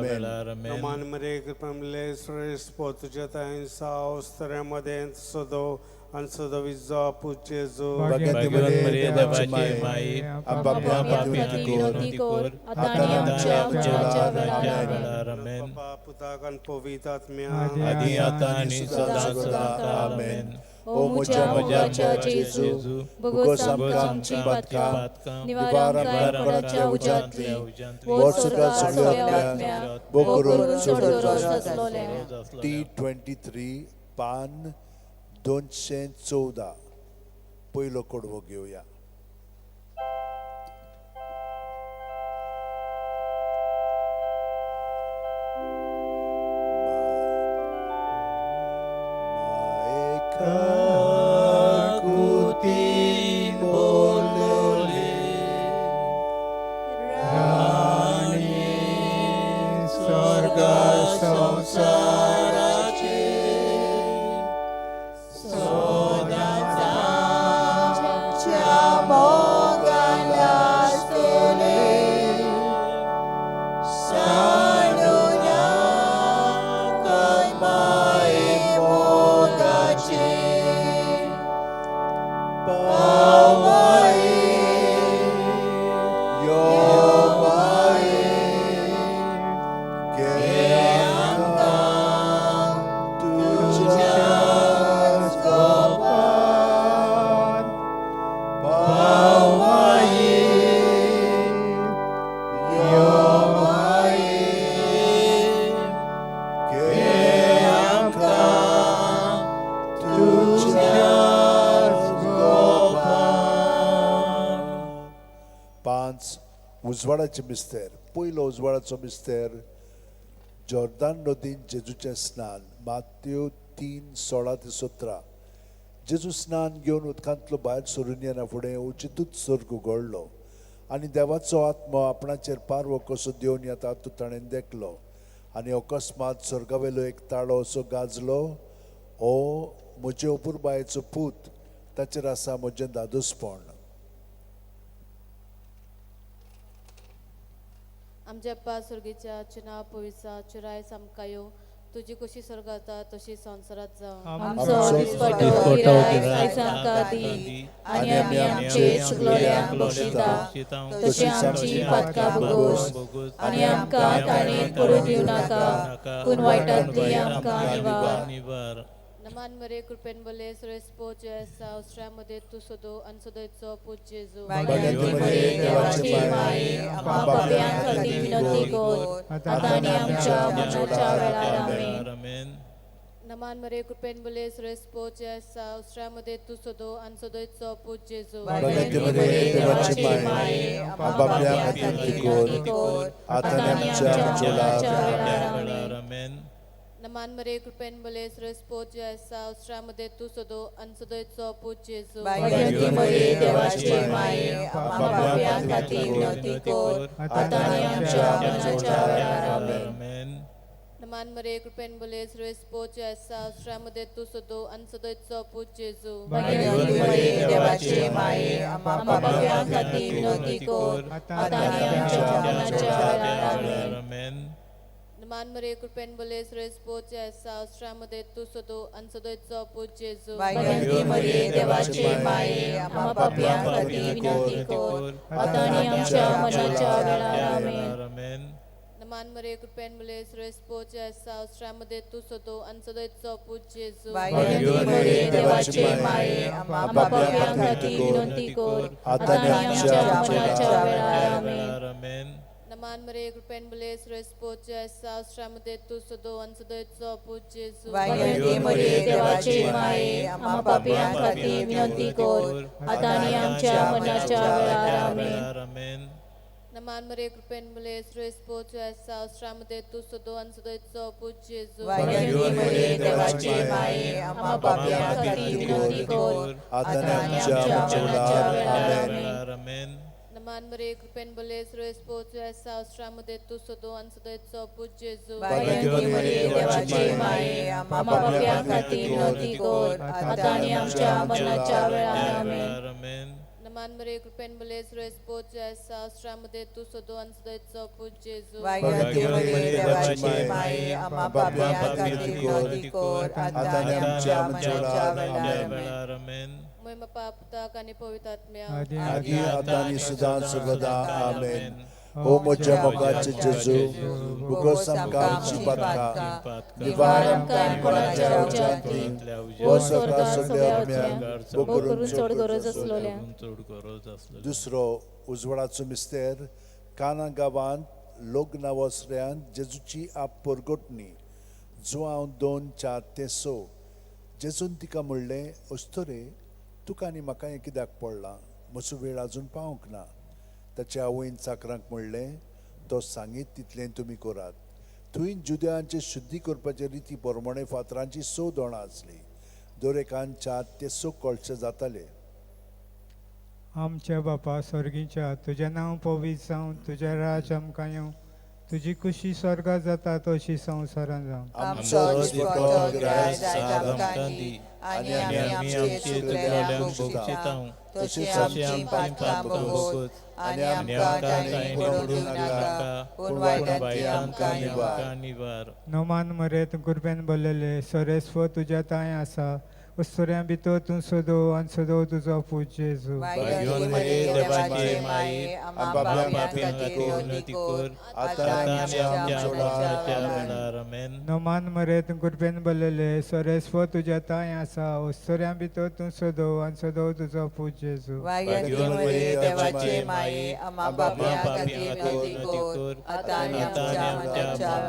वेळार. आमेन. नमान मरे कृपा मिळले श्रेष्ठ पो तुजे तांय सा उस्तरा मध्ये सदो आनी सदोवीस जावं पूत जेजू. भाग्यवंत मरिये देवाची माये, आपापल्या खातीर विनवती कर, आतां आनी आमच्या आमच्या वेळार. आमेन. बापा पुताक आनी पवित्र आत्म्या. आदी आतां आनी सदां सदां. आमेन. ओ म्हज्या मोगाच्या जेजू, भोगोस आमकां आमचीं पातकां, निवार आमकां कोणाच्या उज्यांतली, वो सुद्दां सगळ्या आत्म्या भो करून चड. T23 पान 214 पयलो कडवो घेवया. मोगान आसतले. उजवाडाचे मिस्तेर. पयलो उजवाडाचो मिस्तेर जॉर्दान नदीन जेजूचें स्नान, मात्यो 3:16-17. जेजू स्नान घेवन उदकांतलो भायर सरून येना फुडें उचितूच सर्ग उगडलो आनी देवाचो आत्मो आपणाचेर पारवो कसो देवन येता तो ताणें देखलो. आनी अकस्मात स्वर्गावेलो एक ताळो असो गाजलो, ओ म्हजे अपुरबायेचो पूत, ताचेर आसा म्हजें दादोसपण. आमच्या बाप्पा स्वर्गीच्या नांव पवित्र जावं, तुजें राज्य आमकां येवं, तुजी खोशी स्वर्गात जाता तशी संवसारांत जावं. आमचो दिसपटो गिरायक आयज आमकां दी आनी आमी आमचे चुकलोल्यांक बक्षिता तशी आमची पातकां भोगोस आनी आमकां ताणें पडून दिवं नाका, पूण वायटांतली आमकां निवार. नमान मरे कृपेन बोले सुरेश पोच आसा तूं सदो आनी सदयचो पूत जेजू. देवाची माये आमकां पापयां खातीर विनंती कर, आतां आनी आमच्या मरणाच्या वेळार. आमेन. नमान मरे कृपेन बोले सुरेश पोच आसा तूं सदो आनी सदयचो पूत जेजू. देवाची माये आमकां पापयां खातीर विनंती कर, आतां आनी आमच्या मरणाच्या वेळार. आमेन. नमान मरे कृपेन बोले सुरेश पोच आसा तूं सदो आनी सदयचो पूत जेजू. देवाची माये आमकां पापयां खातीर विनंती कर, आतां आनी आमच्या मरणाच्या वेळार. आमेन. नमान मरे कृपेन बोले सुरेश पोच आसा तूं सदो आनी सदयचो पूत जेजू. देवाची माये आमकां पापयां खातीर विनंती कर, आतां आनी आमच्या मरणाच्या वेळार. आमेन. नमान मरे कृपेन बोले सुरेश पोच आसा तूं सदो आनी सदयचो पूत जेजू. देवाची माये आमकां पापयां खातीर विनंती कर, आतां आनी आमच्या मरणाच्या वेळार. आमेन. नमान मरे कृपेन बोले सुरेश पोच आसा तूं सदो आनी सदयचो पूत जेजू. देवाची माये आमकां पापयां खातीर विनंती कर, आतां आनी आमच्या मरणाच्या वेळार. आमेन. नमान मरे कृपेन बोले सुरेश पोच आसा तूं सदो आनी सदयचो पूत जेजू. देवाची माये आमकां पापयां खातीर विनंती कर, आतां आनी आमच्या मरणाच्या वेळार. आमेन. नमान मरे कृपेन बोले सुरेश पोच आसा तूं सदो आनी सदयचो पूत जेजू. देवाची माये आमकां पापयां खातीर विनंती कर, आतां आनी आमच्या मरणाच्या वेळार. आमेन. नमान मरे कृपेन बोले सुरेश पोच आसा तूं सदो आनी सदयचो पूत जेजू. देवाची माये आमकां पापयां खातीर विनंती कर, आतां आनी आमच्या मरणाच्या वेळार. आमेन. नमान मरे कृपेन बोले सुरेश पोच आसा तूं सदो आनी सदयचो पूत जेजू. देवाची माये आमकां पापयां खातीर विनंती कर, आतां आनी आमच्या मरणाच्या वेळार. आमेन. मोय बापा पुताक आनी पवित्र आत्म्या आदी आतां आनी सदां सर्वदा. आमेन. ओ म्हज्या मोगाचे जेजू, भोगोस आमकां आमची पातकां, निवार आमकां कोणाच्या उज्यांतली, हो स्वर्गा सगळ्या आत्म्यांक, भोग करून चड गरज आसलोल्या. दुसरो उजवाडाचो मिस्तेर काना गांवांत लग्ना वसऱ्यांत जेजूची आप परगटणी, जुआंव 2:4-6. जेजून तिका म्हणलें, अस्तोरे, तुका आनी म्हाका हें कित्याक पडलां? म्हजो वेळ आजून पावंक ना. ताच्या आवयन चाकरांक म्हणलें, तो सांगीत तितलें तुमी करात. थंय जुद्यांचे शुद्धी करपाचे रिती प्रमाणे फातरांची 6 दोणां आसली, दर एकान 4 ते 6 कळशे जाताले. आमच्या बापा स्वर्गीच्या, तुजें नांव पवित्र जावं, तुजें राज आमकां येवं, तुजी खुशी स्वर्गात जाता तशी संवसारांत जावं. आमचो दिसपटो गिरायक आयज आमकां दी आनी आमी आमचे चुकलेल्यांक बक्षिता तशीच आमची पातकां भोगोस आनी आमकां ताणें पडून दिवं नाका, पूण वायटांतली आमकां निवार. नमान मरेत कृपेन भरलेले, सरेस्व तुज्या तांय आसा, उत्सऱ्यां भितर तूं सदो आनी सदो तुजो पूत जेजू. देवाची माये आमकां पापयां खातीर विनंती कर, आतां आनी आमच्या मरणाच्या वेळार. नमान मरेत कृपेन भरलेले, सरेस्व तुज्या तांय आसा, उत्सऱ्यां भितर तूं सदो आनी सदो तुजो पूत जेजू. देवाची माये आमकां पापयां खातीर विनंती कर, आतां आनी आमच्या मरणाच्या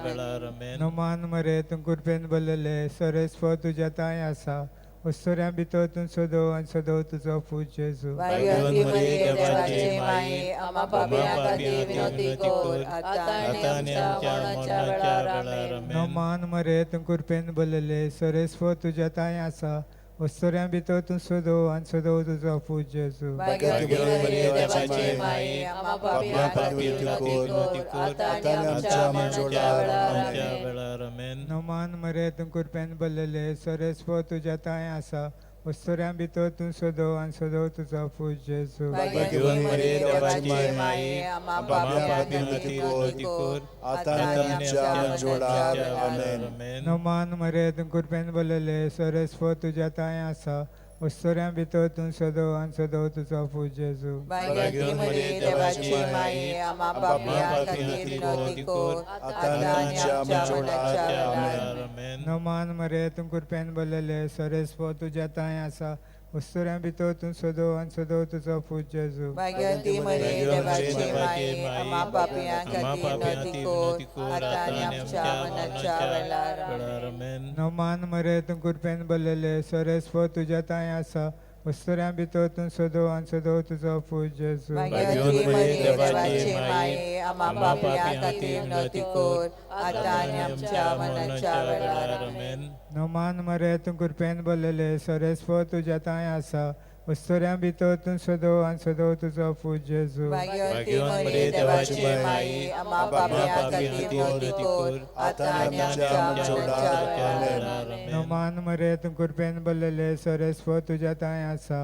वेळार. नमान मरेत कृपेन भरलेले, सरेस्व तुज्या तांय आसा, उस्तुऱ्यां भितर तूं सदो आनी सदो तुजो पूत जेजू. भाग्यवंत मरिये देवाचे माये, आम्हा पापयां खातीर विनवती कर, आतां आनी आमच्या मरणाच्या वेळार. आमेन. नोमान मरे तूं कृपेन भरलेले, सरेस्व तुज्या तांय आसा, उस्तुऱ्यां भितर तूं सदो आनी सदो तुजो पूत जेजू. भाग्यवंत मरिये देवाचे माये, आम्हा पापयां खातीर विनवती कर, आतां आनी आमच्या मरणाच्या वेळार. आमेन. नोमान मरे तूं कृपेन भरलेले, सरेस्व तुज्या तांय आसा, उस्तुऱ्यां भितर तूं सदो आनी सदो तुजो पूत जेजू. भाग्यवंत मरिये देवाचे माये, आम्हा पापयां खातीर विनवती कर, आतां आनी आमच्या मरणाच्या वेळार. आमेन. नोमान मरे तूं कृपेन भरलेले, सरेस्व तुज्या तांय आसा, उस्तुऱ्यां भितर तूं सदो आनी सदो तुजो पूत जेजू. भाग्यवंत मरिये देवाचे माये, आम्हा पापयां खातीर विनवती कर, आतां आनी आमच्या मरणाच्या वेळार. आमेन. नोमान मरे तूं कृपेन भरलेले, सरेस्व तुज्या तांय आसा, उस्तुऱ्यां भितर तूं सदो आनी सदो तुजो पूत जेजू. भाग्यवंती मरिये देवाचे माये, आम्हा पापयां खातीर विनवती कर, आतां आनी आमच्या मरणाच्या वेळार. आमेन. नोमान मरे तूं कृपेन भरलेले, सरेस्व तुज्या तांय आसा, उस्तुऱ्यां भितर तूं सदो आनी सदो तुजो पूत जेजू. भाग्यवंती मरिये देवाचे माये, आम्हा पापयां खातीर विनवती कर, आतां आनी आमच्या मरणाच्या वेळार. आमेन. नोमान मरे तूं कृपेन भरलेले, सरेस्व तुज्या तांय आसा, उस्तुऱ्यां भितर तूं सदो आनी सदो तुजो पूत जेजू. भाग्यवंती मरिये देवाचे माये, आम्हा पापयां खातीर विनवती कर, आतां आनी आमच्या मरणाच्या वेळार. आमेन. नोमान मरे तूं कृपेन भरलेले, सरेस्व तुज्या तांय आसा,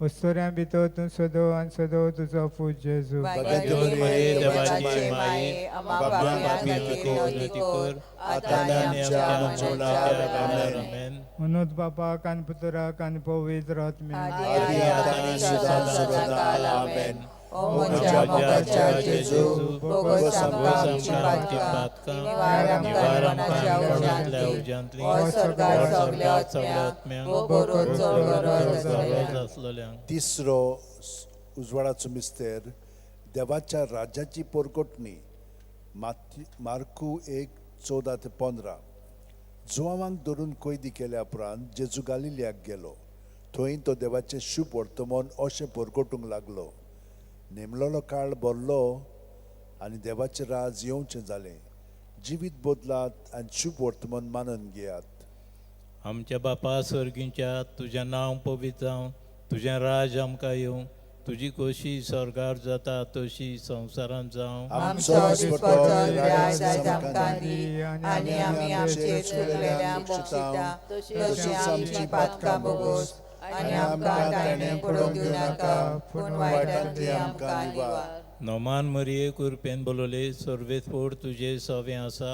उस्तुऱ्यां भितर तूं सदो आनी सदो तुजो पूत जेजू. भाग्यवंती मरिये देवाचे माये, आम्हा पापयां खातीर विनवती कर, आतां आनी आमच्या मरणाच्या वेळार. आमेन. मनोज बापाक आनी पुत्राक आनी पवित्र आत्म्याक. आदी आतां आनी सदां सर्वकाळ. आमेन. ओ म्हज्या मोगाच्या जेजू, भोगोस आमकां आमची पातकां, निवार आमकां मरणाच्या उज्यांतली, हो स्वर्गार सगल्या आत्म्यांक, हो करून चड गरज आसलेल्यांक. तिसरो उजवाडाचो मिस्तेर, देवाच्या राज्याची पोरकोटणी. मार्कू 1:14 ते 15. जुवांवांक धरून कैदी केल्या उपरांत जेजू गालिलियाक गेलो. थंय तो देवाचें शुभ वर्तमान अशें पोरकोटूंक लागलो, नेमलोलो काळ भरलो आनी देवाचें राज येवचें जालें. जिवीत बदलात आनी शुभ वर्तमान मानून घेयात. आमच्या बापा स्वर्गींच्या, तुजें नांव पवित्र जावं, तुजें राज आमकां येवं, तुजी खोशी स्वर्गार जाता तशी संवसारांत जावं. आमचो दिसपटो राज आयज आमकां दी, आनी आमी आमचे चुकलेल्यांक बक्षिता, तशीच आमची पातकां भोगोस, आनी आमकां ताणें पडोवंक दिवनाका, पूण वायटांतली आमकां निवार. नोमान मरिये कुरपेन बोलवले, सर्वेस्पोर तुजे सवें आसा,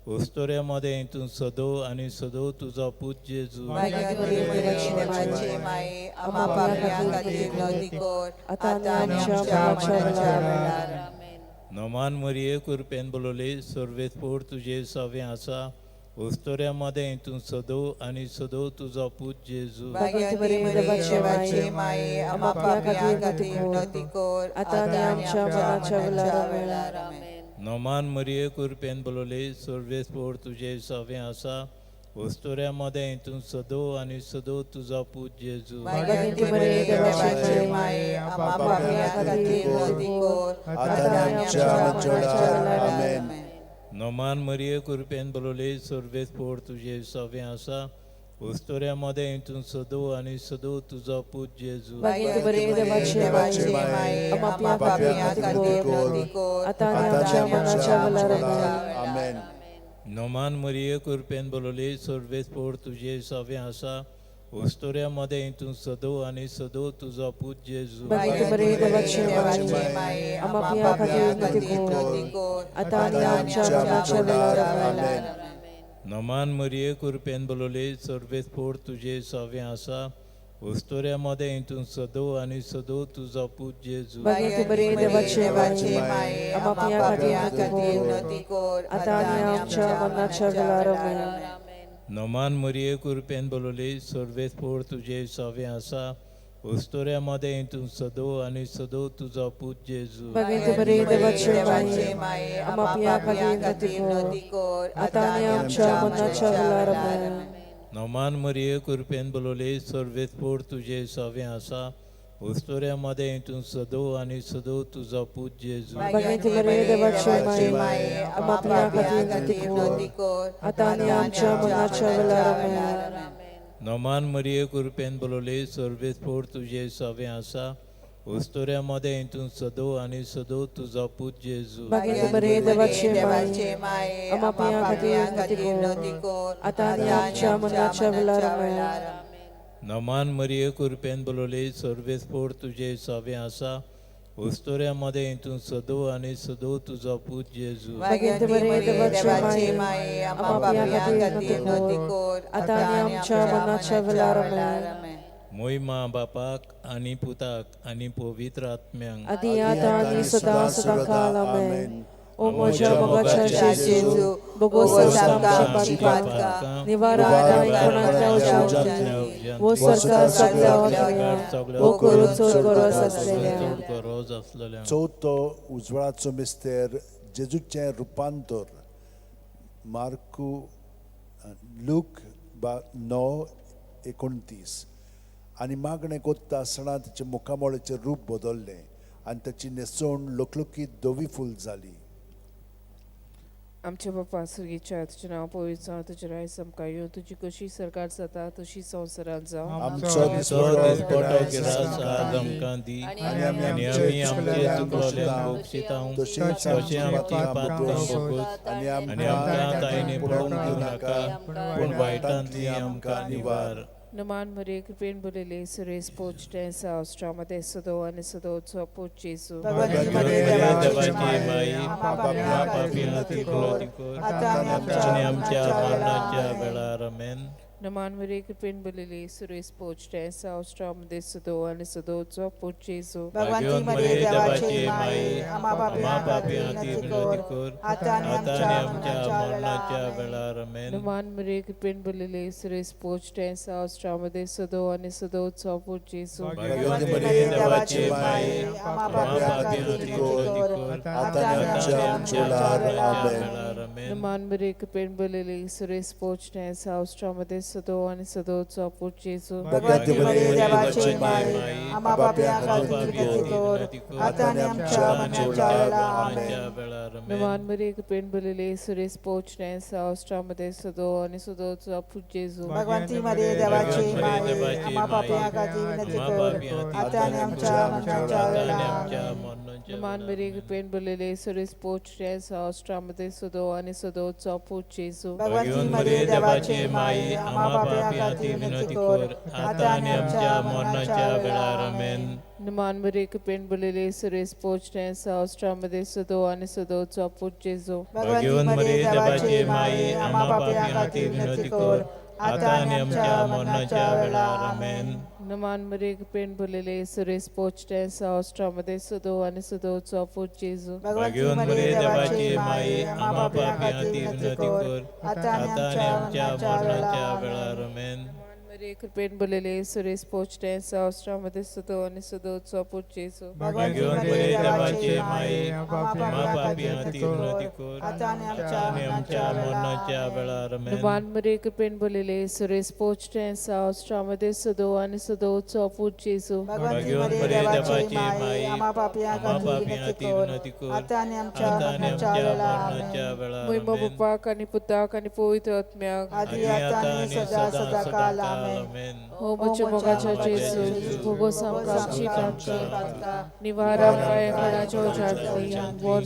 उस्तोऱ्या मदें तूं सदो आनी सदो तुजो पूत जेजू. भाग्यवंती मरिये देवाचे माये, आम्हा पापयां खातीर विनवती कर, आतां आनी आमच्या मरणाच्या वेळार. नोमान मरिये कुरपेन बोलवले, सर्वेस्पोर तुजे सवें आसा, उस्तोऱ्या मदें तूं सदो आनी सदो तुजो पूत जेजू. भाग्यवंती मरिये देवाचे माये, आम्हा पापयां खातीर विनवती कर, आतां आनी आमच्या मरणाच्या वेळार. आमेन. नोमान मरिये कुरपेन बोलवले, सर्वेस्पोर तुजे सवें आसा, उस्तोऱ्या मदें तूं सदो आनी सदो तुजो पूत जेजू. भाग्यवंती मरिये देवाचे माये, आम्हा पापयां खातीर विनवती कर, आतां आनी आमच्या मरणाच्या वेळार. आमेन. नोमान मरिये कुरपेन बोलवले, सर्वेस्पोर तुजे सवें आसा, उस्तोऱ्या मदें तूं सदो आनी सदो तुजो पूत जेजू. भाग्यवंती मरिये देवाचे माये, आम्हा पापयां खातीर विनवती कर, आतां आनी आमच्या मरणाच्या वेळार. आमेन. आमेन. नोमान मरिये कुरपेन बोलवले, सर्वेस्पोर तुजे सवें आसा, उस्तोऱ्या मदें तूं सदो आनी सदो तुजो पूत जेजू. भाग्यवंती मरिये देवाचे माये, आम्हा पापयां खातीर विनवती कर, आतां आनी आमच्या मरणाच्या वेळार. आमेन. नोमान मरिये कुरपेन बोलवले, सर्वेस्पोर तुजे सवें आसा, उस्तोऱ्या मदें तूं सदो आनी सदो तुजो पूत जेजू. भाग्यवंती मरिये देवाचे माये, आम्हा पापयां खातीर विनवती कर, आतां आनी आमच्या मरणाच्या वेळार. आमेन. नोमान मरिये कुरपेन बोलवले, सर्वेस्पोर तुजे सवें आसा, उस्तोऱ्या मदें तूं सदो आनी सदो तुजो पूत जेजू. भाग्यवंती मरिये देवाचे माये, आम्हा पापयां खातीर विनवती कर, आतां आनी आमच्या मरणाच्या वेळार. आमेन. नोमान मरिये कृपेन बोलवले सर्वेस्पोर तुजे सवें आसा उस्तोऱ्या मदें तूं सदो आनी सदो तुजो पूत जेजू. भाग्यवंती मरिये देवाचे माये, आम्हा पाप्यां खातीर विनंती कर, आतां आनी आमच्या मरणाच्या वेळार. आमेन. नोमान मरिये कृपेन बोलवले सर्वेस्पोर तुजे सवें आसा उस्तोऱ्या मदें तूं सदो आनी सदो तुजो पूत जेजू. भाग्यवंती मरिये देवाचे माये, आम्हा पाप्यां खातीर विनंती कर, आतां आनी आमच्या मरणाच्या वेळार. आमेन. नोमान मरिये कृपेन बोलवले सर्वेस्पोर तुजे सवें आसा उस्तोऱ्या मदें तूं सदो आनी सदो तुजो पूत जेजू. भाग्यवंती मरिये देवाचे माये, आम्हा पाप्यां खातीर विनंती कर, आतां आनी आमच्या मरणाच्या वेळार. आमेन. मोहिमा बापाक आनी पुताक आनी पवित्र आत्म्यांक, आदी आतां आनी सदां सदां काल. आमेन. ओ म्हज्या मोगाच्या जेजू, भोगोस आमची पातकां, निवारा कोणाच्या उज्यांतली, वो सरकार सगळ्या आत्म्या, वो करून चड गरज आसलेल्या. चवथो उजवाडाचो मिस्तेर, जेजूचें रुपांतर. मार्कू लूक 9:29. आनी मागणें कोत्ता आसतना ताचें मुखामळाचें रूप बदल्लें आनी ताची न्हेसवण लकलकीत धवी फूल जाली. आमच्या बापा सुर्गीच्या, तुजें नांव पवित्र जावं, तुजें राय आमकां येवं, तुजी कशी सरकार जाता तशी संवसारांत जावं. आमचो दिसपटो गिरास आज आमकां दी आनी आमी आमचे चुकलोल्यांक बोगशितांव तशेंच तशें आमची पातकां बोगोस आनी आनी आमकां ताईने पडोवंक दिवं नाका, पूण वायटांतली आमकां निवार. नमान मरिये कृपेन भरिल्ली, सुरेश पोचटे सावस्ट्रामध्ये सदो आनी सदोचो पूत जेजू. देवाची माई, आम्हा पापी कर, आनी आमच्या मरणाच्या वेळार. आमेन. नमान मरिये कृपेन भरिल्ली, सुरेश पोचटे सावस्ट्रामध्ये सदो आनी सदोचो पूत जेजू. भाग्यवंत मरिये देवाची माई, आम्हा पापी कर, आता आनी आमच्या मरणाच्या वेळार. आमेन. नमान मरिये कृपेन भरिल्ली, सुरेश पोचटे सावस्ट्रामध्ये सदो आनी सदोचो पूत जेजू. भाग्यवंत मरिये देवाची माई, आम्हा पापी कर, आता आनी आमच्या वेळार. आमेन. नमान मरिये कृपेन भरिल्ली, सुरेश पोचटे सावस्ट्रामध्ये सदो आनी सदोचो पूत जेजू. भाग्यवंत मरिये देवाची माई, आम्हा पाप्यां खातीर कर, आता आनी आमच्या मरणाच्या वेळार. नमान मरिये कृपेन भरिल्ली, सुरेश पोचटे सावस्ट्रामध्ये सदो आनी सदोचो पूत जेजू. भगवंती मरिये देवाची माई, आम्हा पाप्यां खातीर विनंती कर, आता आनी आमच्या मरणाच्या वेळार. नमान मरिये कृपेन भरिल्ली, सुरेश पोचटे सावस्ट्रामध्ये सदो आनी सदोचो पूत जेजू. भगवंती मरिये देवाची माई, आम्हा पाप्यां खातीर विनंती कर, आता आनी आमच्या मरणाच्या वेळार. आमेन. नमान मरिये कृपेन भरिल्ली, सुरेश पोचटे सावस्ट्रामध्ये सदो आनी सदोचो पूत जेजू. भाग्यवंत मरिये देवाची माई, आम्हा पाप्यां खातीर विनंती कर, आता आनी आमच्या मरणाच्या वेळार. आमेन. नमान मरिये कृपेन भरिल्ली, सुरेश पोचटे सावस्ट्रामध्ये सदो आनी सदोचो पूत जेजू. भाग्यवंत मरिये देवाची माई, आम्हा पाप्यां खातीर विनंती कर, आता आनी आमच्या मरणाच्या वेळार. आमेन. मरिये कृपेन भरिल्ली, सुरेश पोचटे सावस्ट्रामध्ये सदो आनी सदोचो पूत जेजू. भाग्यवंत मरिये देवाची माई, आम्हा पाप्यां खातीर विनंती कर, आता आनी आमच्या मरणाच्या वेळार. आमेन. नमान मरिये कृपेन भरिल्ली, सुरेश पोचटे सावस्ट्रामध्ये सदो आनी सदोचो पूत जेजू. भाग्यवंत मरिये देवाची माई, आम्हा पाप्यां खातीर विनंती कर, आता आनी आमच्या मरणाच्या वेळार. मोहिमा बापाक आनी पुताक आनी पवित्र आत्म्याक, आदी आता आनी सदा सदा काल. आमेन. हो म्हज्या मोगाच्या जेजू, भोगोस आमकां आमची पातकां, निवार आमकां खणाच्या उज्यांतली, वर वर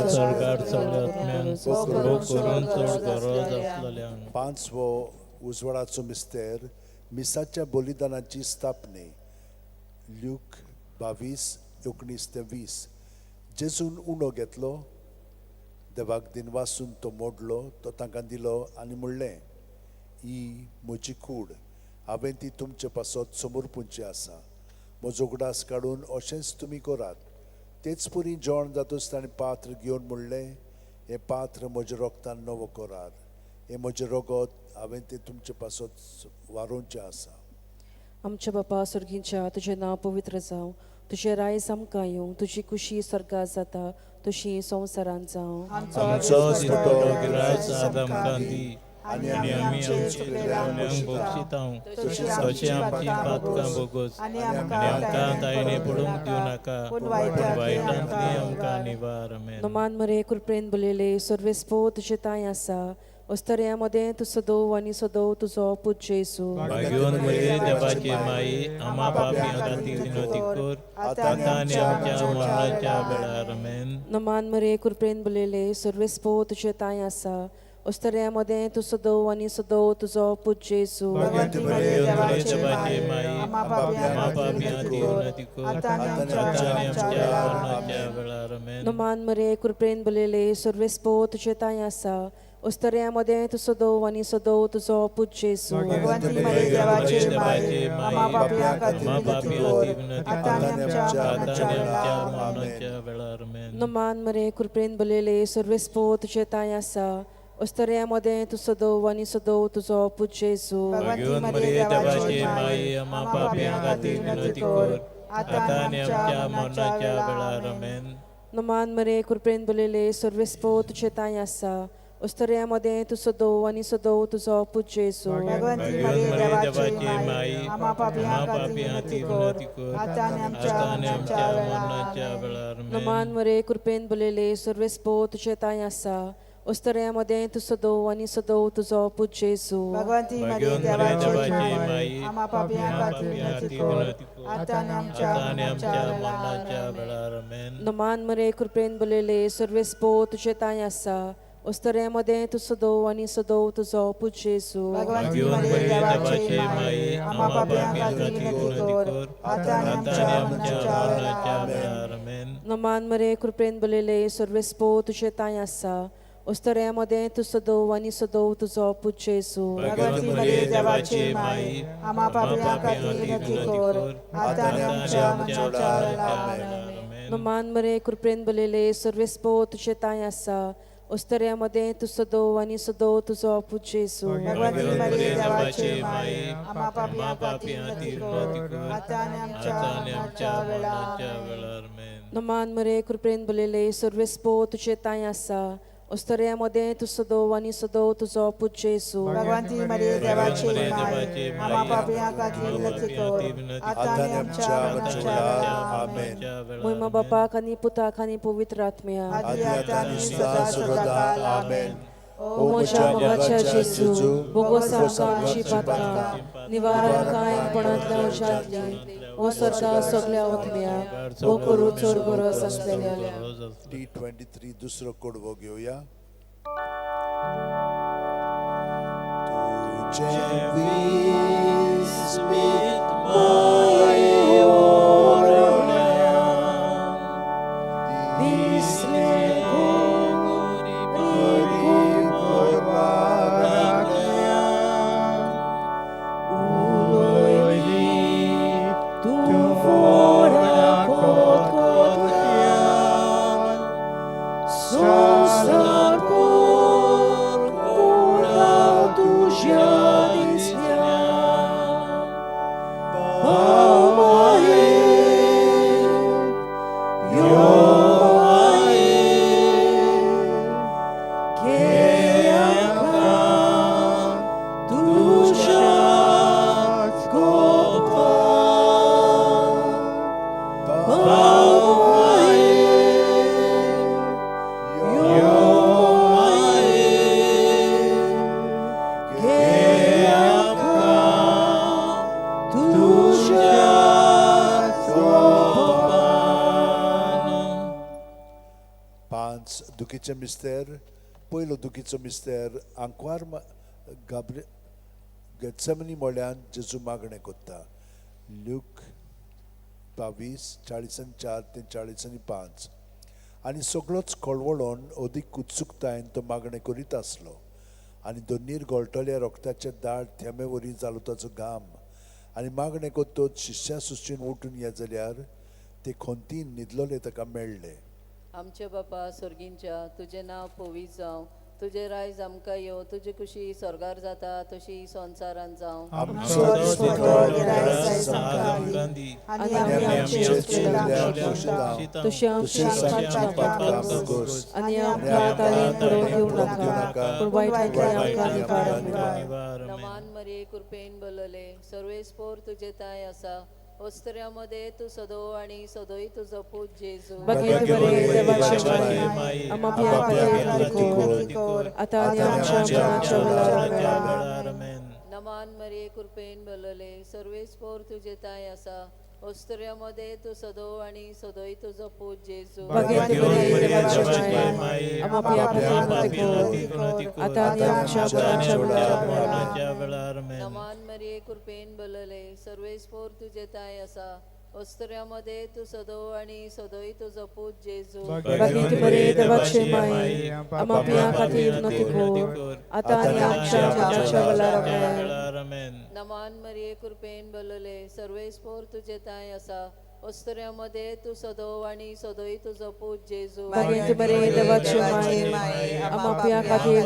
स्वर्गार सगळ्या आत्म्यांक, भोग करून चड गरज आसलेल्यांक. पांचवो उजवाडाचो मिस्तेर, मिसाच्या बलिदानाची स्थापने. ल्यूक 22:19-20. जेजून उणो घेतलो, देवाक दिनवासून तो मोडलो, तो तांकां दिलो आनी म्हणलें, ही म्हजी कूड, हांवें ती तुमचे पासत समर्पूंची आसा. म्हजो उगडास काडून अशेंच तुमी करात. तेच परी जेवण जातूच ताणें पात्र घेवन म्हणलें, हें पात्र म्हज्या रोगतान नवो करार, हें म्हजें रगत, हांवें तें तुमचे पासत वारोवचें आसा. आमच्या बापा स्वर्गीच्या, तुजें नांव पवित्र जावं, तुजें रायज आमकां येवं, तुजी खुशी स्वर्गात जाता तशी संवसारांत जावं. आमचो दिसपटो गिरास आज आमकां दी आनी आमी आमचे चुकलेल्यांक भोगशितांव तशीच आमची तशी आमची पातकां भोगोस आनी आनी आमकां आमकां ताईने पडूंक दिवं नाका पूण पूण वायटांतली वायटांतली आमकां निवार. आमेन. नमान मरे कृपेन बोलिले सर्वेस्पो तुजे तांय आसा अस्तऱ्या मदें तूं सदोव आनी सदोव तुजो पूत जेजू. भाग्यवान मरिये देवाची माई, आम्हा पापयां खातीर विनवती कर आतां आतां आनी आमच्या मरणाच्या वेळार. आमेन. नमान मरे कृपेन बोलिले सर्वेस्पो तुजे तांय आसा अस्तऱ्या मदें तूं सदोव आनी सदोव तुजो पूत जेजू. भगवंती मरिये देवाची देवाची माई, माई आम्हा आम्हा पापयां पापयां खातीर खातीर विनवती कर आतां आनी आतां आमच्या आनी आमच्या वेळार. मरणाच्या वेळार. आमेन. नमान मरे कृपेन बोलिले सर्वेस्पो तुजे तांय आसा अस्तऱ्या मदें तूं सदोव आनी सदोव तुजो पूत जेजू. भगवंती मरिये देवाची माई आम्हा पापयां खातीर आम्हा विनवती पापयां कर खातीर विनवती आतां कर आनी आमच्या आतां मरणाच्या आनी आमच्या वेळार. मरणाच्या वेळार. आमेन. नमान मरे कृपेन बोलिले सर्वेस्पो तुजे तांय आसा अस्तऱ्या मदें तूं सदोव आनी सदोव तुजो पूत जेजू. भगवंती भाग्यवान मरिये मरिये देवाची देवाची माई माई, आम्हा आम्हा पापयां पापयां खातीर खातीर विनवती विनवती कर कर आतां आतां आनी आनी आमच्या आमच्या मरणाच्या मरणाच्या वेळार. वेळार. आमेन. नमान मरे कृपेन बोलिले सर्वेस्पो तुजे तांय आसा अस्तऱ्या मदें तूं सदोव आनी सदोव तुजो पूत जेजू. भगवंती भाग्यवान मरिये मरिये देवाची देवाची माई माई, आम्हा पापयां आम्हा खातीर पापयां विनवती खातीर कर विनवती कर आतां आनी आमच्या आतां आनी मरणाच्या आमच्या वेळार. मरणाच्या आमेन. वेळार. आमेन. नमान मरे कृपेन बोलिले सर्वेस्पो तुजे तांय आसा अस्तऱ्या मदें तूं सदोव आनी सदोव तुजो पूत जेजू. भगवंती मरिये भाग्यवान मरिये देवाची देवाची माई माई, आम्हा पापयां आम्हा खातीर पापयां विनवती खातीर कर विनवती कर आतां आनी आमच्या आतां आनी मरणाच्या आमच्या वेळार. मरणाच्या आमेन. वेळार. आमेन. नमान मरे कृपेन बोलिले सर्वेस्पो तुजे तांय आसा अस्तऱ्या मदें तूं सदोव आनी सदोव तुजो पूत जेजू. भगवंती भाग्यवान मरिये मरिये देवाची देवाची माई माई, आम्हा आम्हा पापयां पापयां खातीर खातीर विनवती विनवती कर कर आतां आनी आतां आमच्या आनी आमच्या मरणाच्या मरणाच्या वेळार. आमेन. वेळार. आमेन. नमान मरे कृपेन बोलिले सर्वेस्पो तुजे तांय आसा अस्तऱ्या मदें तूं सदोव आनी सदोव तुजो पूत जेजू. भाग्यवान भगवंती मरिये मरिये देवाची देवाची माई, माई आम्हा आम्हा पापयां पापयां खातीर खातीर विनवती विनवती कर कर आतां आनी आतां आनी आमच्या आमच्या मरणाच्या मरणाच्या वेळार. वेळार. आमेन. आमेन. नमान मरे कृपेन बोलिले सर्वेस्पो तुजे तांय आसा अस्तऱ्या मदें तूं सदोव आनी सदोव तुजो पूत जेजू. भगवंती भाग्यवान मरिये मरिये देवाची देवाची माई माई, आम्हा आम्हा पापयां खातीर पापयां विनवती खातीर कर विनवती कर आतां आनी आमच्या आतां आनी मरणाच्या आमच्या वेळार. मरणाच्या आमेन. वेळार. आमेन. नमान मरे कृपेन बोलिले सर्वेस्पो तुजे तांय आसा अस्तऱ्या मदें तूं सदोव आनी सदोव तुजो पूत जेजू. भगवंती मरिये भाग्यवान देवाची मरिये माई देवाची आम्हा माई, पापयां खातीर आम्हा विनवती पापयां कर खातीर विनवती आतां आतां आनी आनी आमच्या आमच्या मरणाच्या मरणाच्या वेळार. वेळार. आमेन. मरणाच्या वेळार. मोहिमा आमेन. बापाक आनी पुताक आनी पवित्र आत्म्याक. आदी आदी आतां आतां आनी आनी सदा सदा सदाकाल. सर्वदा. आमेन. आमेन. ओ ओ म्हज्या म्हज्या मोगाच्या मोगाच्या जेजू जेजू, बोगोस बोगोस आमकां आमकां आमची आमची पातकां पातकां निवार आमकां निवार एकपणांतल्या आमकां उज्यांतली ओ सरका सगल्या ओतम्या ओ करू चड गरज आसलेल्या. T23 दुसरो कोडवो घेवया. तुझे विस्मित दिसले पांच दुखीचे मिस्तेर. पयलो दुखीचो मिस्तेर आंकवार गाब्रे गेत्सेमनी मोळ्यान जेजू मागणें कोत्ता. ल्यूक 22:44 ते 45. आनी सगळोच कळवळोन अदीक उत्सुकतायेन तो मागणें करीत आसलो आनी दोनीर गळटल्या रोगताचे दाट थेंबे वरी जालो ताचो घाम. आनी मागणें कोत्तोच शिश्या सुश्टीन उठून येत जाल्यार ते खंतीन न्हिदलोले ताका मेळ्ळे. आमच्या बापा स्वर्गींच्या, तुजें नांव पवित्र जावं, तुजें रायज आमकां येवं, तुजी खुशी स्वर्गार जाता तशी संवसारांत जावं. आमचो दिसपट्टो गिरायस आमकां दी आनी आमी आमचे चुकलेल्यांक बक्षिता तशीच आमची पातकां भोगोस आनी आमकां ताळेन पडोवंक दिवं नाका, पूण वायटांतल्यान आमकां निवार. नमान मरिये कृपेन भरलेले, सर्वेस्पोर तुजे ताय आसा, ओस्तऱ्यामध्ये तूं सदो आनी सदोय तुजो पूत जेजू. भाग्यवंत देवाचे माये, आमा पापयां खातीर कर, आतां आनी आमच्या मरणाच्या वेळार. आमेन. नमान मरिये कृपेन भरलेले, सर्वेस्पोर तुजे ताय आसा, ओस्तऱ्यामध्ये तूं सदो आनी सदोय तुजो पूत जेजू. भाग्यवंत देवाचे माये, आमा पापयां खातीर कर, आतां आनी आमच्या मरणाच्या वेळार. आमेन. नमान मरिये कृपेन भरलेले, सर्वेस्पोर तुजे ताय आसा, ओस्तऱ्यामध्ये तूं सदो आनी सदोय तुजो पूत जेजू. भाग्यवंत देवाचे माये, आमा पापयां खातीर कर, आतां आनी आमच्या मरणाच्या वेळार. आमेन. नमान मरिये कृपेन भरलेले, सर्वेस्पोर तुजे ताय आसा, ओस्तऱ्यामध्ये तूं सदो आनी सदोय तुजो पूत जेजू. भाग्यवंत देवाचे माये, आमा पापयां खातीर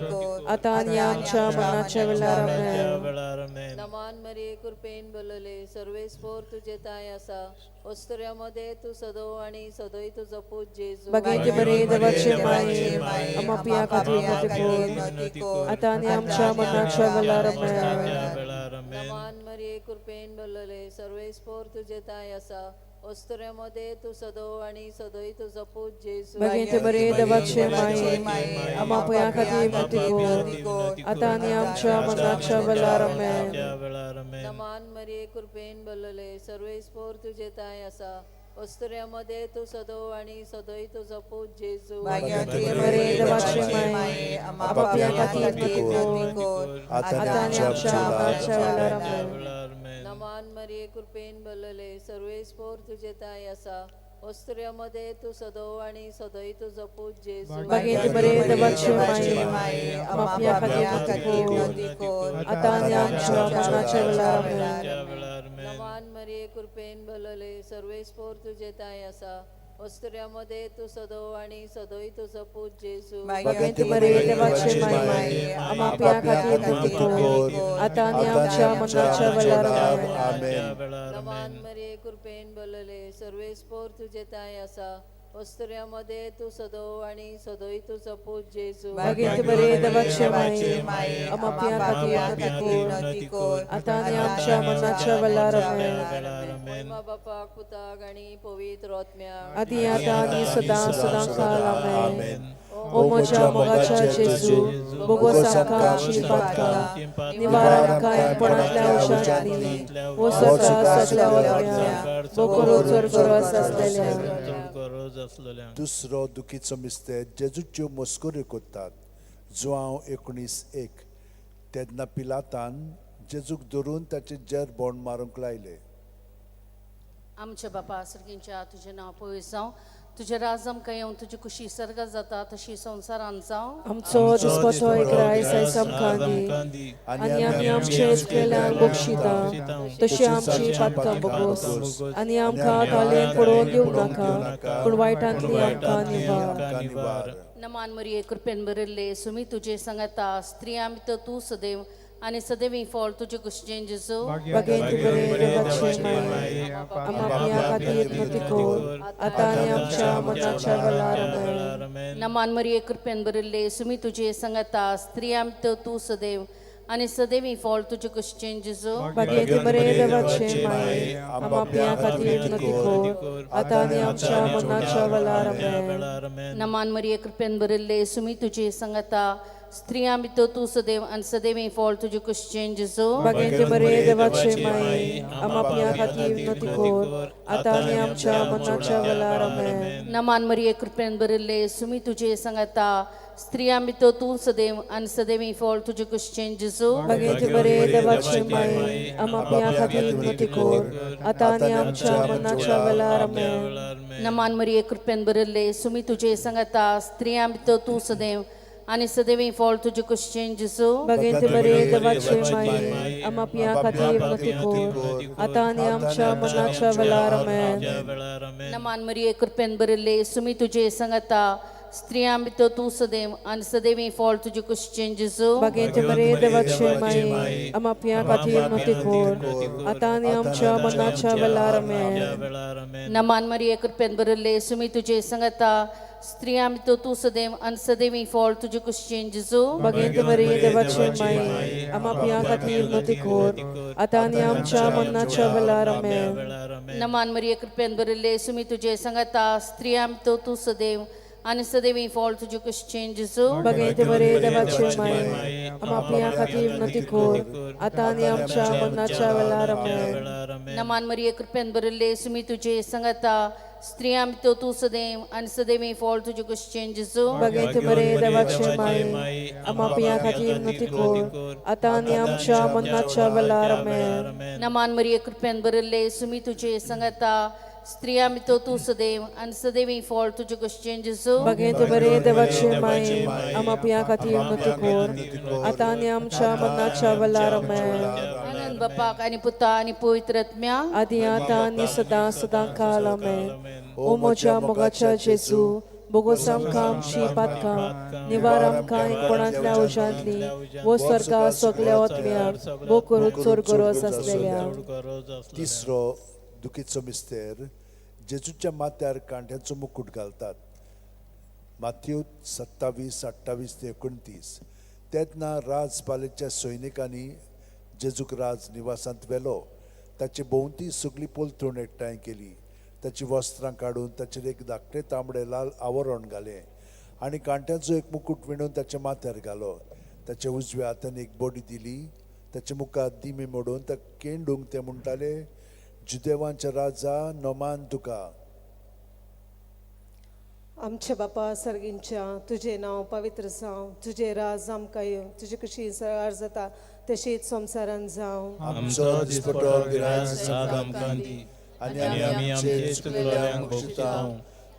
कर, आतां आनी आमच्या मरणाच्या वेळार. आमेन. नमान मरिये कृपेन भरलेले, सर्वेस्पोर तुजे ताय आसा, ओस्तऱ्यामध्ये तूं सदो आनी सदोय तुजो पूत जेजू. भाग्यवंत देवाचे माये, आमा पापयां खातीर कर, आतां आनी आमच्या मरणाच्या वेळार. आमेन. नमान मरिये कृपेन भरलेले, सर्वेस्पोर तुजे ताय आसा, ओस्तऱ्यामध्ये तूं सदो आनी सदोय तुजो पूत जेजू. भाग्यवंत देवाचे माये, आमा पापयां खातीर कर, आतां आनी आमच्या मरणाच्या वेळार. आमेन. नमान मरिये कृपेन भरलेले, सर्वेस्पोर तुजे ताय आसा, ओस्तऱ्यामध्ये तूं सदो आनी सदोय तुजो पूत जेजू. भाग्यवंत देवाचे माये, आमा पापयां खातीर कर, आतां आनी आमच्या मरणाच्या वेळार. आमेन. नमान मरिये कृपेन भरलेले, सर्वेस्पोर तुजे ताय आसा, ओस्तऱ्यामध्ये तूं सदो आनी सदोय तुजो पूत जेजू. भाग्यवंत देवाचे माये, आमा पापयां खातीर कर, आतां आनी आमच्या मरणाच्या वेळार. आमेन. नमान मरिये कृपेन भरलेले, सर्वेस्पोर तुजे ताय आसा, ओस्तऱ्यामध्ये तूं सदो आनी सदोय तुजो पूत जेजू. भाग्यवंत देवाचे माये, आमा पापयां खातीर कर, आतां आनी आमच्या मरणाच्या वेळार. आमेन. नमान मरिये कृपेन भरलेले, सर्वेस्पोर तुजे ताय आसा, ओस्तऱ्यामध्ये तूं सदो आनी सदोय तुजो पूत जेजू. भाग्यवंत देवाचे माये, आमा पापयां खातीर कर, आतां आनी आमच्या मरणाच्या वेळार. आमेन. महिमा बापाक, पुताक आनी पवित्र आत्म्याक, आदी आतां आनी सदां सदां काल. आमेन. ओ म्हज्या मोगाच्या जेजू, भोगोस आमकां आमची पातकां, निवार आमकां एकपणांतल्या उशांतली, वो सगळ्या सगळ्या आत्म्या, बोकरो चड गरज आसलेल्या. दुसरो दुखीचो मिस्तेर जेजूच्यो मस्कऱ्यो करतात. जुआंव 19:1. तेन्ना पिलातान जेजूक धरून ताचे जर बोंड मारूंक लायले. आमच्या बापा सर्गींच्या, तुजें नांव पवित्र जावं, तुजें राज आमकां येवं, तुजी खुशी सर्गात जाता तशी संवसारांत जावं. आमचो दिसपटो गिरायस आयज आमकां दी, आनी आमी आमचे चुकलेल्यांक बक्षिता तशी आमची पातकां भोगोस, आनी आमकां ताळयेन पडोवन दिवं नाका, पूण वायटांतली आमकां निवार. नमान मरिये कृपेन भरिल्ले, सुमी तुजे सांगाता, स्त्रियां भितर तूं सदैव आनी सदैव फळ तुजे कुशीचें जेजू. भाग्यवंत देवाचे माये, आमा पापयां खातीर कर, आतां आनी आमच्या मरणाच्या वेळार. आमेन. नमान मरिये कृपेन भरिल्ले, सुमी तुजे सांगाता, स्त्रियां भितर तूं सदैव आनी सदैव फळ तुजे कुशीचें जेजू. भाग्यवंत देवाचे माये, आमा पापयां खातीर कर, आतां आनी आमच्या मरणाच्या वेळार. आमेन. नमान मरिये कृपेन भरिल्ले, सुमी तुजे सांगाता, स्त्रियां भितर तूं सदैव आनी सदैव फळ तुजे कुशीचें जेजू. भाग्यवंत देवाचे माये, आमा पापयां खातीर कर, आतां आनी आमच्या मरणाच्या वेळार. आमेन. नमान मरिये कृपेन भरिल्ले, सुमी तुजे सांगाता, स्त्रियां भितर तूं सदैव आनी सदैव फळ तुजे कुशीचें जेजू. भाग्यवंत देवाचे माये, आमा पापयां खातीर कर, आतां आनी आमच्या मरणाच्या वेळार. आमेन. नमान मरिये कृपेन भरिल्ले, सुमी तुजे सांगाता, स्त्रियां भितर तूं सदैव आनी सदैव फळ तुजे कुशीचें जेजू. भाग्यवंत देवाचे माये, आमा पापयां खातीर कर, आतां आनी आमच्या मरणाच्या वेळार. आमेन. नमान मरिये कृपेन भरिल्ले, सुमी तुजे सांगाता, स्त्रियां भितर तूं सदैव आनी सदैव फळ तुजे कुशीचें जेजू. बागेंत मरिये देवाचे माये, आमा पापयां खातीर नती कोर, आतां आनी आमच्या मरणाच्या वेळार. आमेन. नमान मरिये, कृपेन भरिल्ले, सुमी तुजे संगता, स्त्रियां भितर तूं सदैव आनी सदैव फळ तुजे कुशीचें जेजू. बागेंत मरिये देवाचे माये, आमा पापयां खातीर नती कोर, आतां आनी आमच्या मरणाच्या वेळार. आमेन. नमान मरिये, कृपेन भरिल्ले, सुमी तुजे संगता, स्त्रियां भितर तूं सदैव आनी सदैव फळ तुजे कुशीचें जेजू. बागेंत मरिये देवाचे माये, आमा पापयां खातीर नती कोर, आतां आनी आमच्या मरणाच्या वेळार. आमेन. नमान मरिये, कृपेन भरिल्ले, सुमी तुजे संगता, स्त्रियां भितर तूं सदैव आनी सदैव फळ तुजे कुशीचें जेजू. बागेंत मरिये देवाचे माये, आमा पापयां खातीर नती कोर, आतां आनी आमच्या मरणाच्या वेळार. आमेन. नमान मरिये, कृपेन भरिल्ले, सुमी तुजे संगता, स्त्रियां भितर तूं सदैव आनी सदैव फळ तुजे कुशीचें जेजू. बागेंत मरिये देवाचे माये, आमा पापयां खातीर नती कोर, आतां आनी आमच्या मरणाच्या वेळार. आमेन. आनंद बापाक आनी पुता आनी पवित्र आत्म्या. आदी आतां आनी सदां सदां काल. आमेन. ओ म्हज्या मोगाच्या जेजू, बोगोस आमकां आमची पातकां, निवार आमकां कोणांतल्या उज्यांतली, वो स्वर्गा सगल्या ओतम्याक बो करूं चड गरज आसलेल्या. तिसरो दुखीचो मिस्तेर, जेजूच्या माथ्यार कांट्यांचो मुकूट घालतात. माथ्यू 27:28 ते 29. तेन्ना राजपालेच्या सैनिकांनी जेजूक राज निवासांत व्हेलो. ताचे भोंवती सगळी पलतूण एकठांय केली. ताची वस्त्रां काडून ताचेर एक धाकटें तांबडें लाल आवरण घालें आनी कांट्यांचो एक मुकूट विणून ताच्या माथ्यार घालो. ताच्या उजव्या हातान एक बडी दिली. ताच्या मुखार दिमी मोडून ताका केंडूंक ते म्हणटाले, जुदेवांच्या राजा, नमान तुका. आमच्या बापा सर्गींच्या, तुजें नांव पवित्र जावं, तुजें राज आमकां येवं, तुजी कशी सळार जाता तशीच संवसारान जावं. आमचो दिसपटो गिरास आमकां दी आनी आमी आमचे चुकलेल्यांक भोगशिता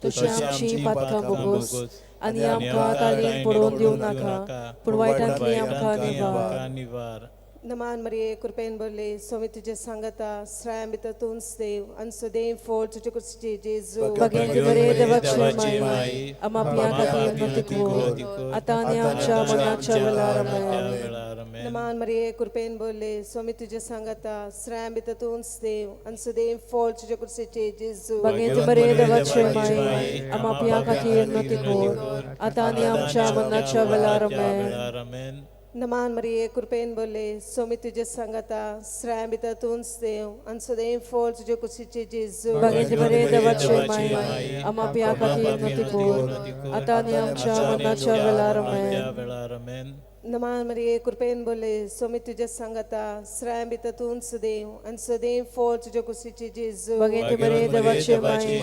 तशी आमची पातकां भोगोस आनी आमकां तालीन पडोवन दिवं नाका, पूण वायटांतली आमकां निवार. निवार. नमान मरिये, कृपेन भरले, स्वामी तुजे सांगता, स्त्रियां भितर तूंच देव आनी सुदैव फळ तुजे कुशीचे जेजू. बागेंत मरिये देवाचे माये, आमा पापयां खातीर नती कोर, आतां आनी आमच्या मरणाच्या वेळार. आमेन. नमान मरिये, कृपेन भरले, स्वामी तुजे सांगता, स्त्रियां भितर तूंच देव आनी सुदैव फळ तुजे कुशीचे जेजू. बागेंत मरिये देवाचे माये, आमा पापयां खातीर नती कोर, आतां आनी आमच्या मरणाच्या वेळार. आमेन. नमान मरिये, कृपेन भरले, स्वामी तुजे सांगता, स्त्रियां भितर तूंच देव आनी सुदैव फळ तुजे कुशीचे जेजू. बागेंत मरिये देवाचे माये, आमा पापयां खातीर नती कोर, आतां आनी आमच्या मरणाच्या वेळार. आमेन. नमान मरिये, कृपेन भरले, स्वामी तुजे सांगता, स्त्रियां भितर तूंच देव आनी सुदैव फळ तुजे कुशीचे जेजू. बागेंत मरिये देवाचे माये,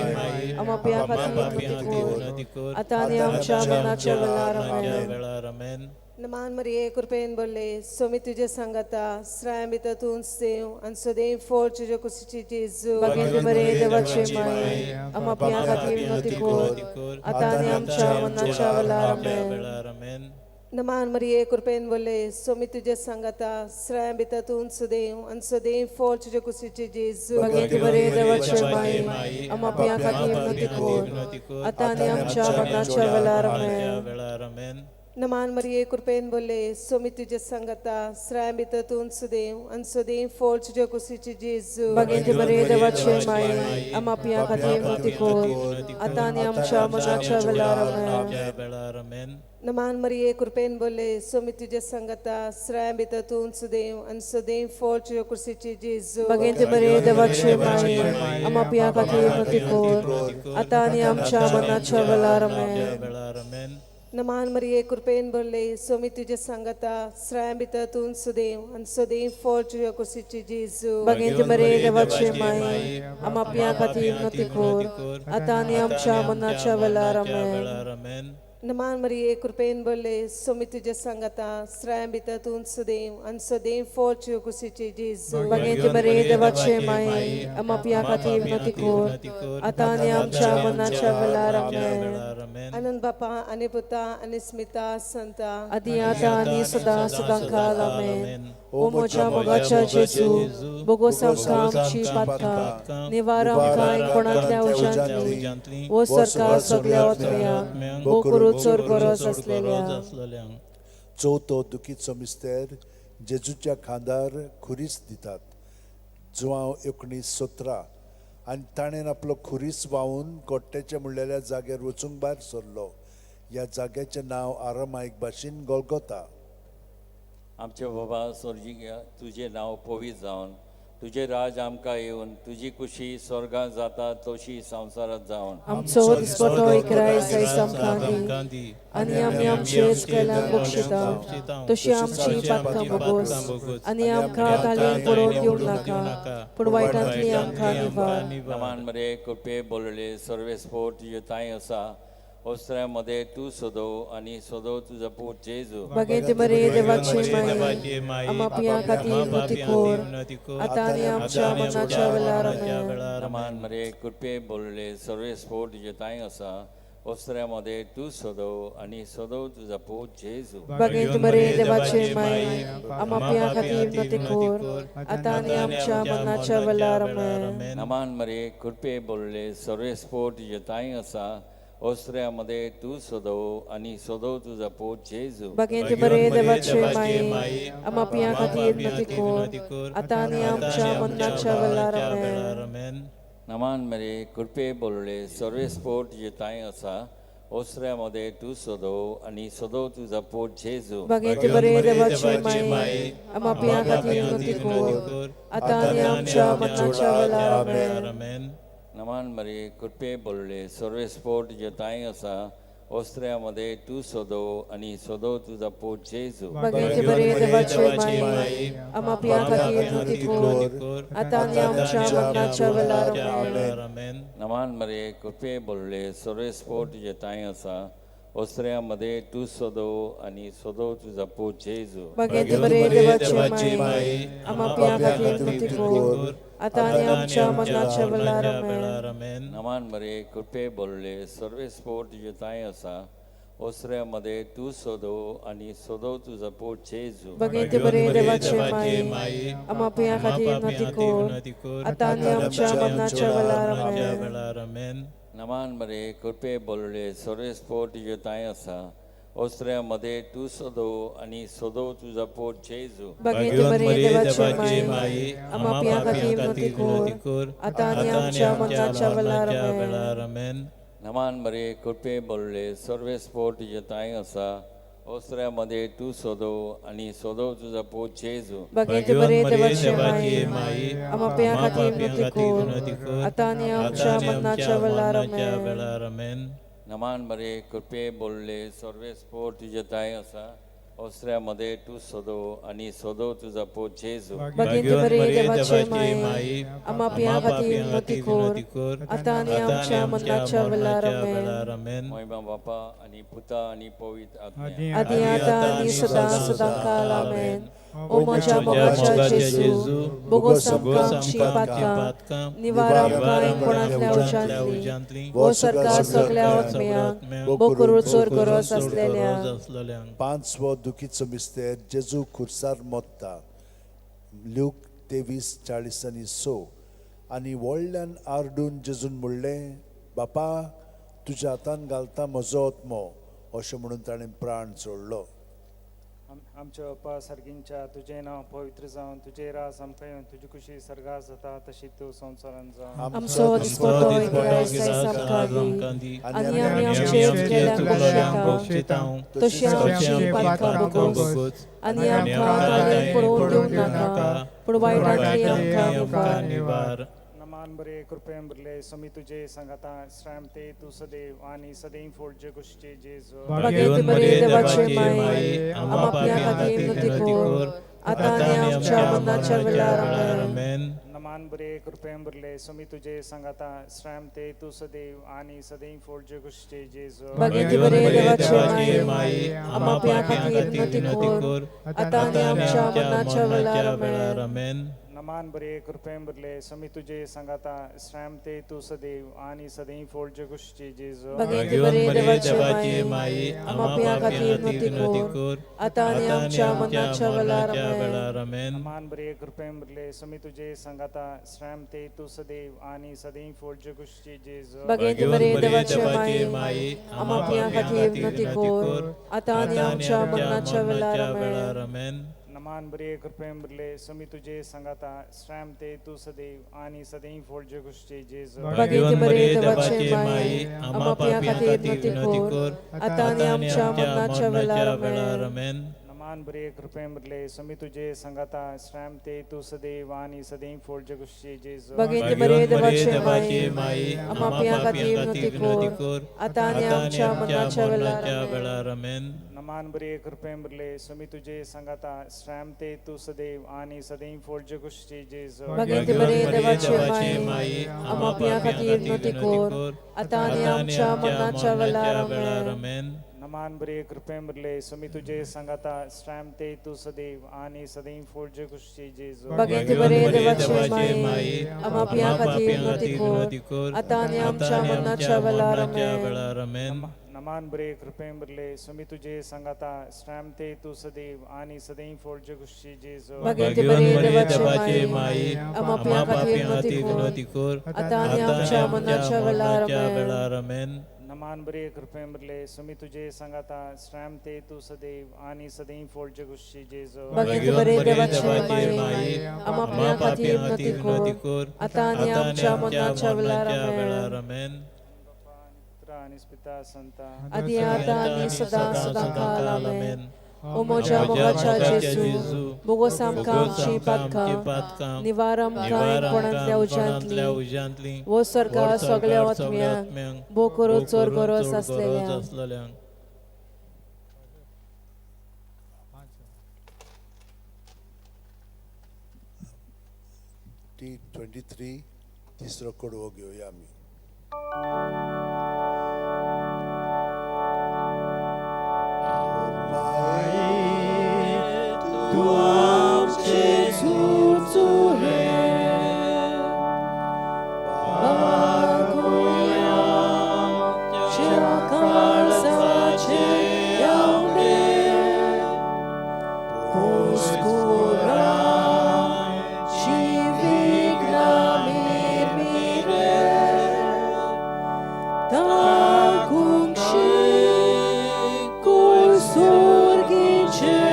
आमा पापयां खातीर नती कोर, आतां आनी आमच्या मरणाच्या वेळार. आमेन. नमान मरिये, कृपेन भरले, स्वामी तुजे सांगता, स्त्रियां भितर तूंच देव आनी सुदैव फळ तुजे कुशीचे जेजू. बागेंत मरिये देवाचे माये, आमा पापयां खातीर नती कोर, आतां आनी आमच्या मरणाच्या वेळार. आमेन. नमान मरिये, कृपेन भरले, स्वामी तुजे सांगता, स्त्रियां भितर तूंच देव आनी सुदैव फळ तुजे कुशीचे जेजू. बागेंत मरिये देवाचे माये, आमा पापयां खातीर नती कोर, आतां आनी आमच्या मरणाच्या वेळार. आमेन. नमान मरिये, कृपेन भरले, स्वामी तुजे सांगता, स्त्रियां भितर तूंच देव आनी सुदैव फळ तुजे कुशीचे जेजू. बागेंत मरिये देवाचे माये, आमा पापयां खातीर नती कोर, आतां आनी आमच्या मरणाच्या वेळार. आमेन. नमान मरिये, कृपेन भरले, स्वामी तुजे सांगता, स्त्रियां भितर तूंच देव आनी सुदैव फळ तुजे कुशीचे जेजू. बागेंत मरिये देवाचे माये, आमा पापयां खातीर नती कोर, आतां आनी आमच्या मरणाच्या वेळार. आमेन. नमान मरिये, कृपेन भरले, स्वामी तुजे सांगता, स्त्रियां भितर तूंच देव आनी सुदैव फळ तुजे कुशीचे जेजू. बागेंत मरिये देवाचे माये, आमा पापयां खातीर नती कोर, आतां आनी आमच्या मरणाच्या वेळार. आमेन. नमान मरिये, कृपेन भरले, स्वामी तुजे सांगता, स्त्रियां भितर तूंच देव आनी सुदैव फळ तुजे कुशीचे जेजू. बागेंत मरिये देवाचे माये, आमा पापयां खातीर नती कोर, आतां आनी आमच्या मरणाच्या वेळार. आमेन. आनंद बापा आनी पुता आनी स्मिता संता. आदी आतां आनी सदां सदां काल. आमेन. ओ म्हज्या मोगाच्या जेजू, बोगोस आमकां आमची पातकां, निवार आमकां कोणांतल्या उज्यांतली, वो सरकार सगल्या ओतम्यांक, वो करू चड गरज आसलेल्या. चवथो दुखीचो मिस्तेर, जेजूच्या खांदार खुरीस दितात. जुवांव 19:17. आनी ताणें आपलो खुरीस व्हांवून कोट्टेचे म्हणलेल्या जाग्यार वचूंक भायर सरलो. ह्या जाग्याचें नांव आरामायक भाशेन गोलगोता. आमचे बाबा स्वर्गीय, तुजें नांव पवित्र जावन, तुजें राज आमकां येवन, तुजी कुशी स्वर्गांत जाता तशी संवसारांत जावन. आमचो दिसपटो इकरायस आयज आमकां दी, आनी आमी आमचे चुकल्यांक बक्षिता तशी आमची पातकां भोगोस, आनी आमकां तालयेन पडोवन दिवंक नाका, पूण वायटांतली आमकां निवार. नमान मरे कृपे बोलले सर्वेस्पोर तुजे तांय आसा, ओस्त्र्या मध्ये तूं सदो आनी सदो तुजो पूत जेजू. बागेंत मरे देवाची माई, आमा पियां खातीर विनवती कर, आतां आनी आमच्या मरणाच्या वेळार. आमेन. नमान मरे कृपे बोलले सर्वेस्पोर तुजे तांय आसा, ओस्त्र्या मध्ये तूं सदो आनी सदो तुजो पूत जेजू. बागेंत मरे देवाचे माई, आमा पियां खातीर विनवती कर, आतां आनी आमच्या मरणाच्या वेळार. आमेन. नमान मरे कृपे बोलले सर्वेस्पोर तुजे तांय आसा, ओस्त्र्या मध्ये तूं सदो आनी सदो तुजो पूत जेजू. बागेंत मरे देवाचे माई, आमा पियां खातीर विनवती कर, आतां आनी आमच्या मरणाच्या वेळार. आमेन. नमान मरे कृपे बोलले सर्वेस्पोर तुजे तांय आसा, ओस्त्र्या मध्ये तूं सदो आनी सदो तुजो पूत जेजू. बागेंत मरे देवाचे माई, आमा पियां खातीर विनवती कर, आतां आनी आमच्या मरणाच्या वेळार. आमेन. नमान मरे कृपे बोलले सर्वेस्पोर तुजे तांय आसा, ओस्त्र्या मध्ये तूं सदो आनी सदो तुजो पूत जेजू. बागेंत मरे देवाचे माई, आमा पियां खातीर विनवती कर, आतां आनी आमच्या मरणाच्या वेळार. आमेन. नमान मरे कृपे बोलले सर्वेस्पोर तुजे तांय आसा, ओस्त्र्या मध्ये तूं सदो आनी सदो तुजो पूत जेजू. बागेंत मरे देवाचे माई, आमा पियां खातीर विनवती कर, आतां आनी आमच्या मरणाच्या वेळार. आमेन. नमान मरे कृपे बोलले सर्वेस्पोर तुजे तांय आसा, ओस्त्र्या मध्ये तूं सदो आनी सदो तुजो पूत जेजू. बागेंत मरे देवाचे माई, आमा पियां खातीर विनवती कर, आतां आनी आमच्या मरणाच्या वेळार. आमेन. नमान मरे कृपे बोलले सर्वेस्पोर तुजे तांय आसा, ओस्त्र्या मध्ये तूं सदो आनी सदो तुजो पूत जेजू. बागेंत मरे देवाचे माई, आमा पियां खातीर विनवती कर, आतां आनी आमच्या मरणाच्या वेळार. आमेन. नमान मरे कृपे बोलले सर्वेस्पोर तुजे तांय आसा, ओस्त्र्या मध्ये तूं सदो आनी सदो तुजो पूत जेजू. बागेंत मरे देवाचे माई, आमा पियां खातीर विनवती कर, आतां आनी आमच्या मरणाच्या वेळार. आमेन. नमान मरे कृपे बोलले सर्वेस्पोर तुजे तांय आसा, ओस्त्र्या मध्ये तूं सदो आनी सदो तुजो पूत जेजू. बागेंत मरे देवाचे माई, आमा पियां खातीर विनवती कर, आतां आनी आमच्या मरणाच्या वेळार. आमेन. महिमा बापा आनी पुता आनी पवित्र आत्म्या. आदी आतां आनी सदां सदां काल. आमेन. ओ म्हज्या मोगाच्या जेजू, बोगोस आमकां आमची पातकां, निवार आमकां कोणांतल्या उज्यांतली, वो सरकार सगल्या ओतम्यांक, बो करू चड गरज आसलेल्या. पांचवो दुखीचो मिस्तेर, जेजू खुर्सार मोत्ता. ल्यूक 23:46. आनी व्हडल्यान आरडून जेजून म्हणलें, बापा तुज्या हातान घालता म्हजो आत्मो, अशें म्हणून ताणें प्राण सोडलो. आमच्या बापा सर्गींच्या, तुजें नांव पवित्र जावन, तुजें राज आमकां येवन, तुजी खुशी सर्गार जाता तशी तूं संवसारांत जावन. आमचो दिसपटो इकरायस आमकां दी, आनी आमी आमचे चुकल्यांक बक्षिता तशी आमची पातकां भोगोस, आनी आमकां ताळेन पडोवन दिवंक नाका, पूण वायटांतली आमकां निवार. नमान बरे कृपेन भरले, स्वामी तुजे सांगाता, श्राम ते तूं सदैव आनी सदैव फोडचे कुशीचे जेजू. बागेंत मरे देवाचे माई, आमा पियां खातीर विनवती कर, आतां आनी आमच्या मरणाच्या वेळार. आमेन. नमान बरे कृपेन भरले, स्वामी तुजे सांगाता, श्राम ते तूं सदैव आनी सदैव फोडचे कुशीचे जेजू. बागेंत बरे देवाचे माई, आमा पियां खातीर विनवती कर, आतां आनी आमच्या मरणाच्या वेळार. आमेन. नमान बरे कृपेन भरले समी तुजे सांगाता श्रामते तूं सदैव आनी सदैव फोड जगुशी जेजू. भगवंत बरे देवाचे माई, आम्हा पाप्यां खातीर विनवती कर, आतां आनी आमच्या मरणाच्या वेळार आमेन. नमान बरे कृपेन भरले समी तुजे सांगाता श्रामते तूं सदैव आनी सदैव फोड जगुशी जेजू. भगवंत बरे देवाचे माई, आम्हा पाप्यां खातीर विनवती कर, आतां आनी आमच्या मरणाच्या वेळार आमेन. नमान बरे कृपेन भरले समी तुजे सांगाता श्रामते तूं सदैव आनी सदैव फोड जगुशी जेजू. भगवंत बरे देवाचे माई, आम्हा पाप्यां खातीर विनवती कर, आतां आनी आमच्या मरणाच्या वेळार आमेन. नमान बरे कृपेन भरले समी तुजे सांगाता श्रामते तूं सदैव आनी सदैव फोड जगुशी जेजू. भगवंत बरे देवाचे माई, आम्हा पाप्यां खातीर विनवती कर, आतां आनी आमच्या मरणाच्या वेळार आमेन. नमान बरे कृपेन भरले समी तुजे सांगाता श्रामते तूं सदैव आनी सदैव फोड जगुशी जेजू. भगवंत बरे देवाचे माई, आम्हा पाप्यां खातीर विनवती कर, आतां आनी आमच्या मरणाच्या वेळार आमेन. नमान बरे कृपेन भरले समी तुजे सांगाता श्रामते तूं सदैव आनी सदैव फोड जगुशी जेजू. भगवंत बरे देवाचे माई, आम्हा पाप्यां खातीर विनवती कर, आतां आनी आमच्या मरणाच्या वेळार आमेन. नमान बरे कृपेन भरले समी तुजे सांगाता श्रामते तूं सदैव आनी सदैव फोड जगुशी जेजू. भगवंत बरे देवाचे माई, आम्हा पाप्यां खातीर विनवती कर, आतां आनी आमच्या मरणाच्या वेळार आमेन. नमान बरे कृपेन भरले समी तुजे सांगाता श्रामते तूं सदैव आनी सदैव फोड जगुशी जेजू. भगवंत बरे देवाचे माई, आम्हा पाप्यां खातीर विनवती कर, आतां आनी आमच्या मरणाच्या वेळार आमेन. पिता संता आदी आतां आनी सदां सदां काल आमेन. ओ म्हज्या मोगाच्या जेजू, बोगोस आमकां आमचीं पातकां निवार आमकां कोणांतल्या उज्यांतली वो सरकार सगळ्या आत्म्यांक भो करो चोर गरज आसलेल्या. T23 तिसरो कडवो घेवया आमी. तूं आमचें चुरचुरें बागोवया आमच्या काळजाचें यावलें पोसकुराची विघ्नां मिरमिरें ताकूंक शिकून सुर्गीचें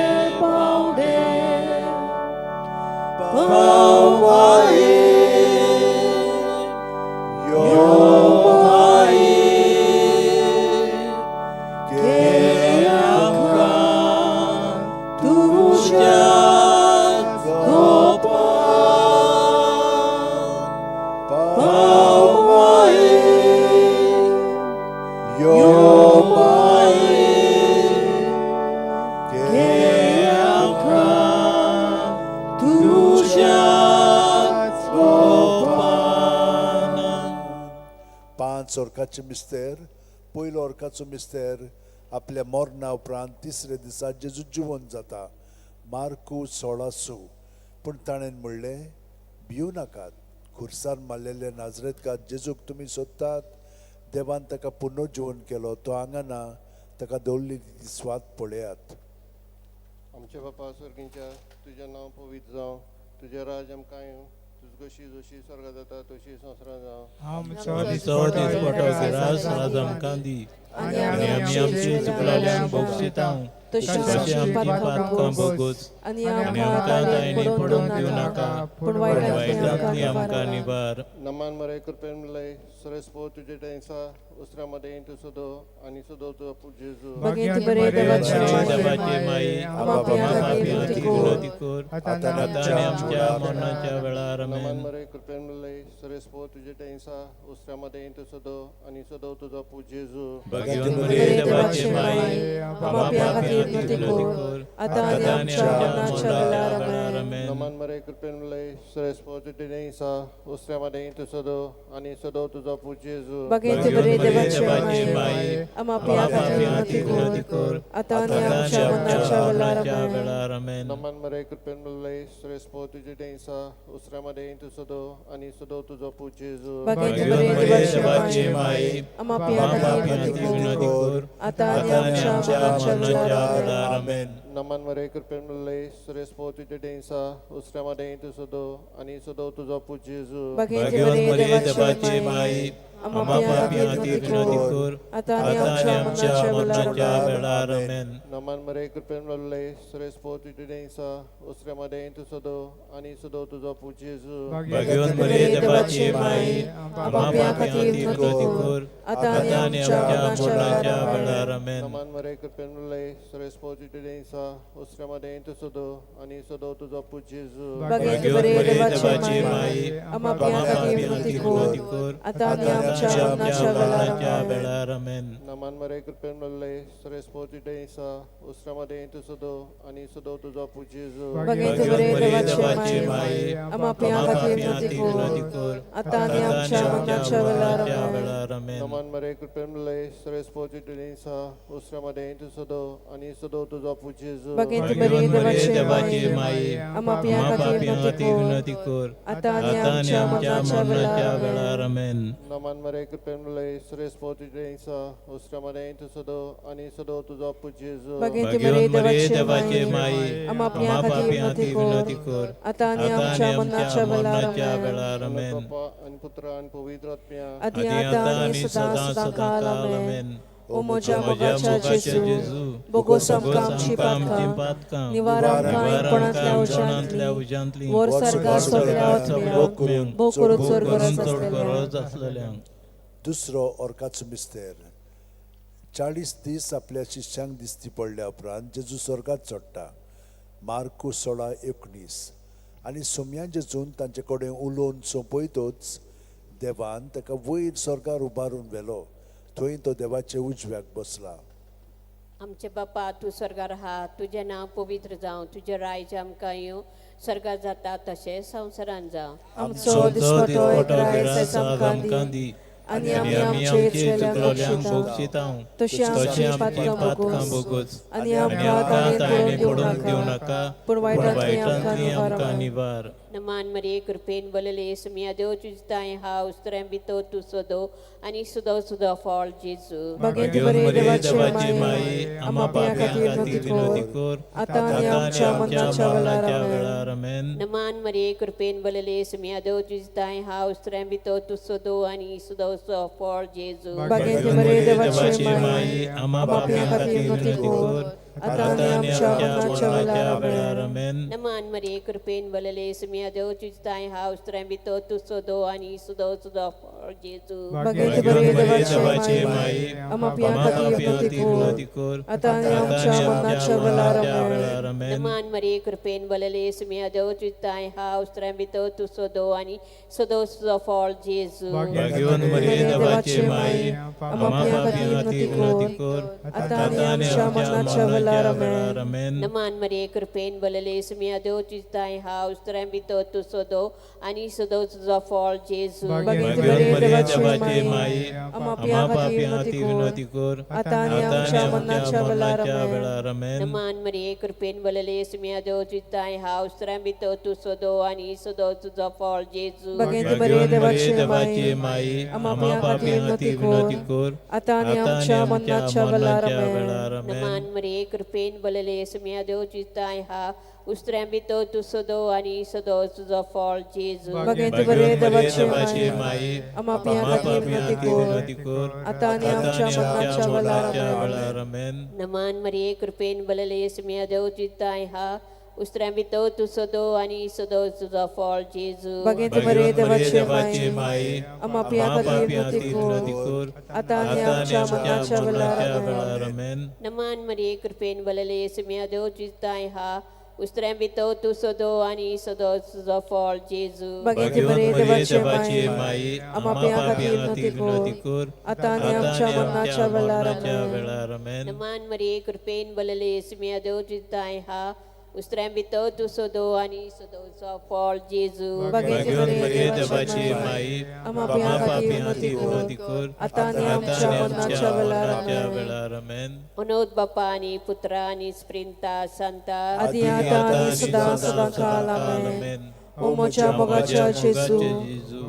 ओरकाचे मिस्तेर, पयलो ओरकाचो मिस्तेर आपल्या मरणा उपरांत तिसरे दिसा जेजू जिवन जाता. मार्कू 16:6. पूण ताणें म्हणलें, भिवू नाकात, खुर्सार मारलेले नाजरेतकार जेजूक तुमी सोदतात. देवान ताका पुनर्जिवन केलो, तो हांगा ना, ताका दवरली ती स्वाद पळयात. आमच्या बापा स्वर्गींच्या, तुजें नांव पवित्र जावं, तुजें राज आमकां येवं, तुजी कशी जशी स्वर्गात जाता तशी संवसारांत जावं. आमचो दिसपटो गिरास आज आमकां दी, आनी आमी आमची चुकलेल्यांक बक्षितांव, तशें आमची पातकां भोगोस, आनी आमकां तायणी पडूंक दिवं नाका, पूण वायटांतली आमकां निवार. नमान मरे कृपेन मिळय सुरेश तुजे टेन्सा उसऱ्या मध्ये तूं सदो आनी सदो तुजो पूत जेजू. भगवंत बरे देवाचे माई, आम्हा पाप्यां खातीर विनवती कर, आतां आनी आमच्या मरणाच्या वेळार आमेन. नमान मरे कृपेन मिळय सुरेश तुजे टेन्सा उसऱ्या मध्ये तूं सदो आनी सदो तुजो पूत जेजू. भगवंत बरे देवाचे माई, आम्हा पाप्यां खातीर विनवती कर, आतां आनी आमच्या मरणाच्या वेळार आमेन. आमेन. नमन मरे कृपेन भरले श्रेष्ठ तुजे आसा, उस्त्या मदें तूं सदो आनी सदो तुजो पूत जेजू. बागेंत बरे देवाचे माये, आम्हा पाप्यां खातीर विनंती कर, आतां आनी आमच्या मरणाच्या वेळार आमेन. नमन मरे कृपेन भरले श्रेष्ठ तुजे आसा, उस्त्या मदें तूं सदो आनी सदो तुजो पूत जेजू. बागेंत बरे देवाचे माये, आम्हा पाप्यां खातीर विनंती कर, आतां आनी आमच्या मरणाच्या वेळार आमेन. नमन मरे कृपेन भरले श्रेष्ठ तुजे आसा, उस्त्या मदें तूं सदो आनी सदो तुजो पूत जेजू. बागेंत बरे देवाचे माये, आम्हा पाप्यां खातीर विनंती कर, आतां आनी आमच्या मरणाच्या वेळार आमेन. नमन मरे कृपेन भरले श्रेष्ठ तुजे आसा, उस्त्या मदें तूं सदो आनी सदो तुजो पूत जेजू. भाग्यवान मरे देवाचे माये, आम्हा पाप्यां खातीर विनंती कर, आतां आनी आमच्या मरणाच्या वेळार आमेन. नमन मरे कृपेन भरले श्रेष्ठ तुजे आसा, उस्त्या मदें तूं सदो आनी सदो तुजो पूत जेजू. बागेंत बरे देवाचे माये, आम्हा पाप्यां खातीर विनंती कर, आतां आनी आमच्या मरणाच्या वेळार आमेन. नमन मरे कृपेन भरले श्रेष्ठ तुजे आसा, उस्त्या मदें तूं सदो आनी सदो तुजो पूत जेजू. बागेंत बरे देवाचे माये, आम्हा पाप्यां खातीर विनंती कर, आतां आनी आमच्या मरणाच्या वेळार आमेन. नमन मरे कृपेन भरले श्रेष्ठ तुजे आसा, उस्त्या मदें तूं सदो आनी सदो तुजो पूत जेजू. बागेंत बरे देवाचे माये, आम्हा पाप्यां खातीर विनंती कर, आतां आनी आमच्या मरणाच्या वेळार आमेन. नमन मरे कृपेन भरले श्रेष्ठ तुजे आसा, उस्त्या मदें तूं सदो आनी सदो तुजो पूत जेजू. बागेंत बरे देवाचे माये, आम्हा पाप्यां खातीर विनंती कर, आतां आनी आमच्या मरणाच्या वेळार आमेन. बापा आनी पुत्र आनी पवित्र आत्म्या, आदी आतां आनी सदां सदां काल आमेन. ओ म्हज्या मोगाच्या जेजू, बोगोस आमकां आमची पातकां, निवार आमकां एकपणांतल्या उज्यांतली, वर सारका सगळ्या आत्म्यांक, भोव करून चड गरज आसलेल्यांक. दुसरो ऑर्काचो मिस्तेर. 40 दीस आपल्या शिष्यांक दिसती पडल्या उपरांत जेजू स्वर्गात चडटा. मार्कू 16:19. आनी सोम्यान जेजून तांचे कडेन उलोवन सोंपयतोच देवान ताका वयर स्वर्गार उबारून व्हेलो, थंय तो देवाचे उजव्याक बसला. आमचे बापा, तूं स्वर्गार आहा, तुजें नांव पवित्र जावं, तुजें राज्य आमकां येवं, स्वर्गार जाता तशें संवसारान जावं. आमचो दिसपटो एक रायस आमकां दी, आनी आमी आमचे चुकलोल्यांक भोगशितांव, तशी आमची पातकां भोगोस, आनी आमकां ताणें पडूंक दिवं नाका, पूण वायटांतली आमकां निवार. नमान मरिये कृपेन बलले सुमिया देव तुझ तांय हा उस्त्र्यां भितर तूं सदो आनी सुदो सुदो फळ जेजू. बागेंत बरे देवाचे माये, आम्हा पाप्यां खातीर विनंती कर, आतां आनी आमच्या मरणाच्या वेळार आमेन. नमान मरिये कृपेन बलले सुमिया देव तुझ तांय हा उस्त्र्यां भितर तूं सदो आनी सुदो सुदो फळ जेजू. बागेंत बरे देवाचे माये, आम्हा पाप्यां खातीर विनंती कर, आतां आनी आमच्या मरणाच्या वेळार आमेन. नमान मरिये कृपेन बलले सुमिया देव तुझ तांय हा उस्त्र्यां भितर तूं सदो आनी सुदो सुदो फळ जेजू. बागेंत बरे देवाचे माये, आम्हा पाप्यां खातीर विनंती कर, आतां आनी आमच्या मरणाच्या वेळार आमेन. नमान मरिये कृपेन बलले सुमिया देव तुझ तांय हा उस्त्र्यां भितर तूं सदो आनी सुदो सुदो फळ जेजू. भाग्यवान मरिये देवाचे माये, आम्हा पाप्यां खातीर विनंती कर, आतां आनी आमच्या मरणाच्या वेळार आमेन. नमान मरिये कृपेन बलले सुमिया देव तुझ तांय हा उस्त्र्यां भितर तूं सदो आनी सुदो सुदो फळ जेजू. बागेंत बरे देवाचे माये, आम्हा पाप्यां खातीर विनंती कर, आतां आनी आमच्या मरणाच्या वेळार आमेन. नमान मरिये कृपेन बलले सुमिया देव तुझ तांय हा उस्त्र्यां भितर तूं सदो आनी सुदो सुदो फळ जेजू. बागेंत बरे देवाचे माये, आम्हा पाप्यां खातीर विनंती कर, आतां आनी आमच्या मरणाच्या वेळार आमेन. नमान मरिये कृपेन बलले सुमिया देव तुझ तांय हा उस्त्र्यां भितर तूं सदो आनी सदो तुजो फळ जेजू. बागेंत बरे देवाचे माये, आम्हा पाप्यां खातीर विनंती कर, आतां आनी आमच्या मरणाच्या वेळार आमेन. नमान मरिये कृपेन बलले सुमिया देव तुझ तांय हा उस्त्र्यां भितर तूं सदो आनी सदो तुजो फळ जेजू. बागेंत बरे देवाचे माये, आम्हा पाप्यां खातीर विनंती कर, आतां आनी आमच्या मरणाच्या वेळार आमेन. नमान मरिये कृपेन बलले सुमिया देव तुझ तांय हा उस्त्र्यां भितर तूं सदो आनी सदो तुजो फळ जेजू. बागेंत बरे देवाचे माये, आम्हा पाप्यां खातीर विनंती कर, आतां आनी आमच्या मरणाच्या वेळार आमेन. नमान मरिये कृपेन बलले सुमिया देव तुझ तांय हा उस्त्र्यां भितर तूं सदो आनी सदोचो फळ जेजू. भाग्यवंत मरिये देवाची माई, आम्हा आम्हा पापयां खातीर पापयां विनंती खातीर कर, विनंती कर, आतां आनी आमच्या मरणाच्या वेळार. मरणाच्या आमेन. वेळार. आमेन. अनोद बापा आनी पुत्रा आनी स्प्रिंता सांता. आदी आतां आनी सदां सदां काल. आमेन. ओ म्हज्या मोगाच्या जेजू,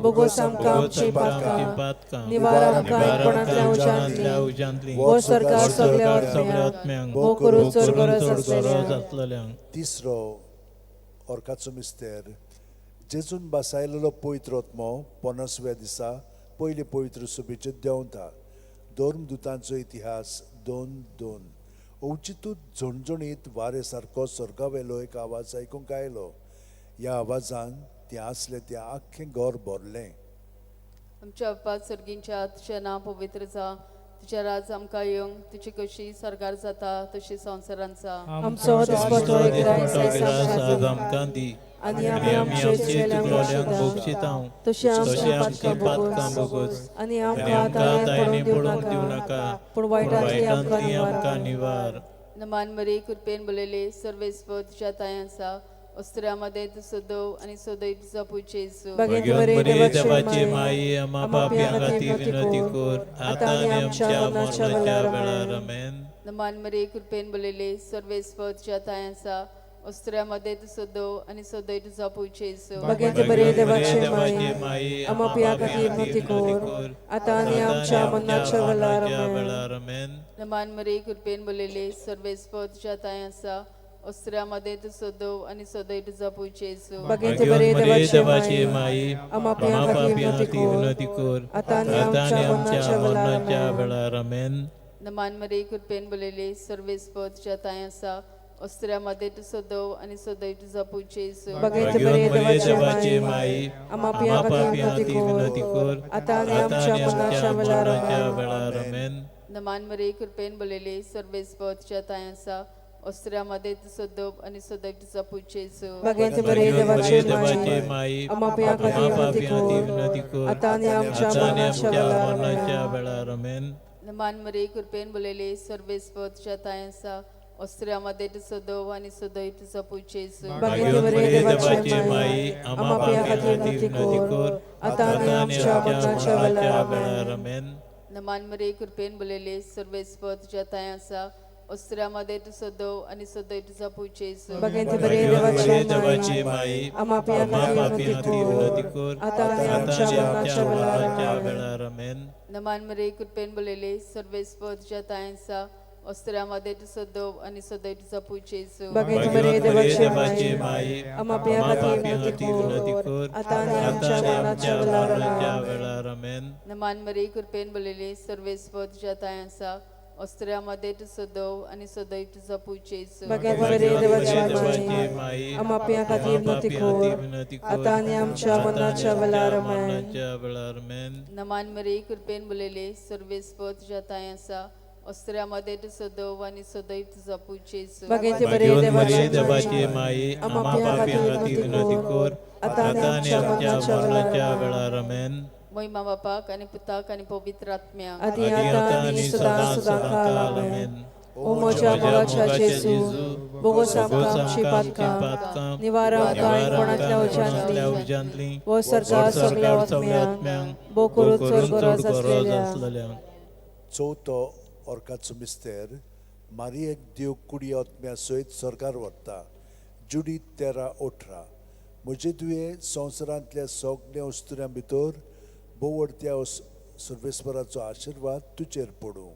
बोगोस आमकां आमची पातकां, निवार आमकां एकपणांतल्या उज्यांतली, वो सरकार सगल्या आत्म्यांक, भोव करून चड गरज आसलेल्यांक. तिसरो ऑर्काचो मिस्तेर, जेजून बासायलेलो पवित्र आत्मो 50व्या दिसा पयले पवित्र सभेचेर देंवता. धर्मदुतांचो इतिहास 2:2. अवचितूच झणझणीत वारे सारको स्वर्गावेलो एक आवाज आयकूंक आयलो. ह्या आवाजान तें आसलें तें आख्खें घर भरलें. आमच्या बापा सर्गींच्या, तुजें नांव पवित्र जावं, तुजें राज आमकां येवंक, तुजी कशी सर्गार जाता तशी संवसारांत जावं. आमचो दिसपटो एक दिसपटो आयज गिरास आज आमकां दी, आनी आमी आमचे चुकलोल्यांक बक्षितां, तशी तशी आमची आमची पातकां पातकां बोगोस, बोगोस, आनी आनी आमकां आमकां ताणें तायणे पडूंक पडूंक दिवं दिवं नाका, नाका, पूण पूण वायटांतली आमकां वायटांतली आमकां निवार. निवार. नमान मरी कृपेन बोलयले, सर्वेस्पर तुज्या तांय आसा, अस्त्र्या मदें तूं सदो आनी सदय तुजो पूत जेजू. भाग्यवंत मरिये देवाची माई, आम्हा पापयां खातीर विनंती कर, आतां आनी आमच्या मरणाच्या वेळार. आमेन. नमान मरी कृपेन बोलयले, सर्वेस्पर तुज्या तांय आसा, अस्त्र्या मदें तूं सदो आनी सदय तुजो पूत जेजू. भाग्यवंत मरिये देवाची माई, आम्हा पापयां खातीर विनंती कर, आतां आनी आमच्या मरणाच्या वेळार. आमेन. वेळार. आमेन. नमान मरी कृपेन बोलयले, सर्वेस्पर तुज्या तांय आसा, अस्त्र्या मदें तूं सदो आनी सदय तुजो पूत जेजू. भाग्यवंत भाग्यवंत मरिये मरिये देवाची देवाची माई, माई, आम्हा आम्हा पापयां खातीर पापयां विनंती खातीर विनंती कर, कर, आतां आनी आतां आनी आमच्या आमच्या मरणाच्या वेळार. मरणाच्या आमेन. वेळार. आमेन. नमान मरी कृपेन बोलयले, सर्वेस्पर तुज्या तांय आसा, अस्त्र्या मदें तूं सदो आनी सदय तुजो पूत जेजू. भाग्यवंत भाग्यवंत मरिये मरिये देवाची देवाची माई, माई, आम्हा आम्हा पापयां खातीर पापयां विनंती खातीर विनंती कर, कर, आतां आनी आतां आमच्या आनी मरणाच्या आमच्या वेळार. मरणाच्या आमेन. वेळार. आमेन. नमान मरी कृपेन बोलयले, सर्वेस्पर तुज्या तांय आसा, अस्त्र्या मदें तूं सदो आनी सदय तुजो पूत जेजू. भाग्यवंत मरिये भाग्यवंत मरिये देवाची देवाची माई, माई, आम्हा पापयां आम्हा खातीर विनंती पापयां खातीर कर, विनंती कर, आतां आनी आमच्या आतां आनी मरणाच्या आमच्या वेळार. मरणाच्या आमेन. वेळार. आमेन. नमान मरी कृपेन बोलयले, सर्वेस्पर तुज्या तांय आसा, अस्त्र्या मदें तूं सदो आनी सदय तुजो पूत जेजू. भाग्यवंत भाग्यवंत मरिये मरिये देवाची देवाची माई, माई, आम्हा आम्हा पापयां पापयां खातीर खातीर विनंती विनंती कर, कर, आतां आनी आतां आनी आमच्या आमच्या मरणाच्या मरणाच्या वेळार. वेळार. आमेन. आमेन. नमान मरी कृपेन बोलयले, सर्वेस्पर तुज्या तांय आसा, अस्त्र्या मदें तूं सदो आनी सदय तुजो पूत जेजू. भाग्यवंत मरिये भाग्यवंत मरिये देवाची देवाची माई, माई, आम्हा पापयां आम्हा खातीर पापयां विनंती खातीर विनंती कर, कर, आतां आनी आतां आमच्या आनी आमच्या मरणाच्या वेळार. मरणाच्या आमेन. वेळार. आमेन. नमान मरी कृपेन बोलयले, सर्वेस्पर तुज्या तांय आसा, अस्त्र्या मदें तूं सदो आनी सदय तुजो पूत जेजू. भाग्यवंत भाग्यवंत मरिये मरिये देवाची देवाची माई, माई, आम्हा पापयां आम्हा खातीर पापयां विनंती खातीर विनंती कर, कर, आतां आनी आतां आमच्या आनी मरणाच्या आमच्या वेळार. मरणाच्या आमेन. वेळार. आमेन. नमान मरी कृपेन बोलयले, सर्वेस्पर तुज्या तांय आसा, अस्त्र्या मदें तूं सदो आनी सदय तुजो पूत जेजू. भाग्यवंत मरिये भाग्यवंत देवाची मरिये देवाची माई, माई, आम्हा पापयां आम्हा खातीर विनंती पापयां खातीर कर, विनंती कर, आतां आनी आमच्या आतां आनी मरणाच्या आमच्या वेळार. आमेन. मरणाच्या वेळार. आमेन. नमान मरी कृपेन बोलयले, सर्वेस्पर तुज्या तांय आसा, अस्त्र्या मदें तूं सदो आनी सदय तुजो पूत जेजू. भाग्यवंत मरिये भाग्यवंत मरिये देवाची देवाची माई, माई, आम्हा आम्हा पापयां पापयां खातीर खातीर विनंती विनंती कर, कर, आतां आनी आतां आनी आमच्या आमच्या मरणाच्या वेळार. मरणाच्या आमेन. वेळार. आमेन. मोहिमा बापाक आनी पुताक आनी पवित्र आत्म्याक. आदी आदी आतां आतां आनी आनी सदां सदां सदां सदां काल. काल. आमेन. आमेन. ओ म्हज्या म्हज्या मोगाच्या मोगाच्या जेजू, जेजू, बोगोस आमकां बोगोस आमची आमकां आमची पातकां, पातकां, निवार आमकां निवार एकपणांतल्या आमकां एकपणांतल्या उज्यांतली, उज्यांतली, वो सरकार वो सगल्या सरकार सगल्या आत्म्यांक, आत्म्यांक, भोव भोव करून चड करून चड गरज गरज आसलेल्या. आसलेल्यांक. चवथो ऑर्काचो मिस्तेर, मारियेक देव कुडी आत्म्या सयत सरकार व्हरता. जुडी 13:18. म्हजे दुये संवसारांतल्या सगल्या वस्तुऱ्यां भितर बोवडत्या सर्वेस्पराचो आशिर्वाद तुजेर पडूं.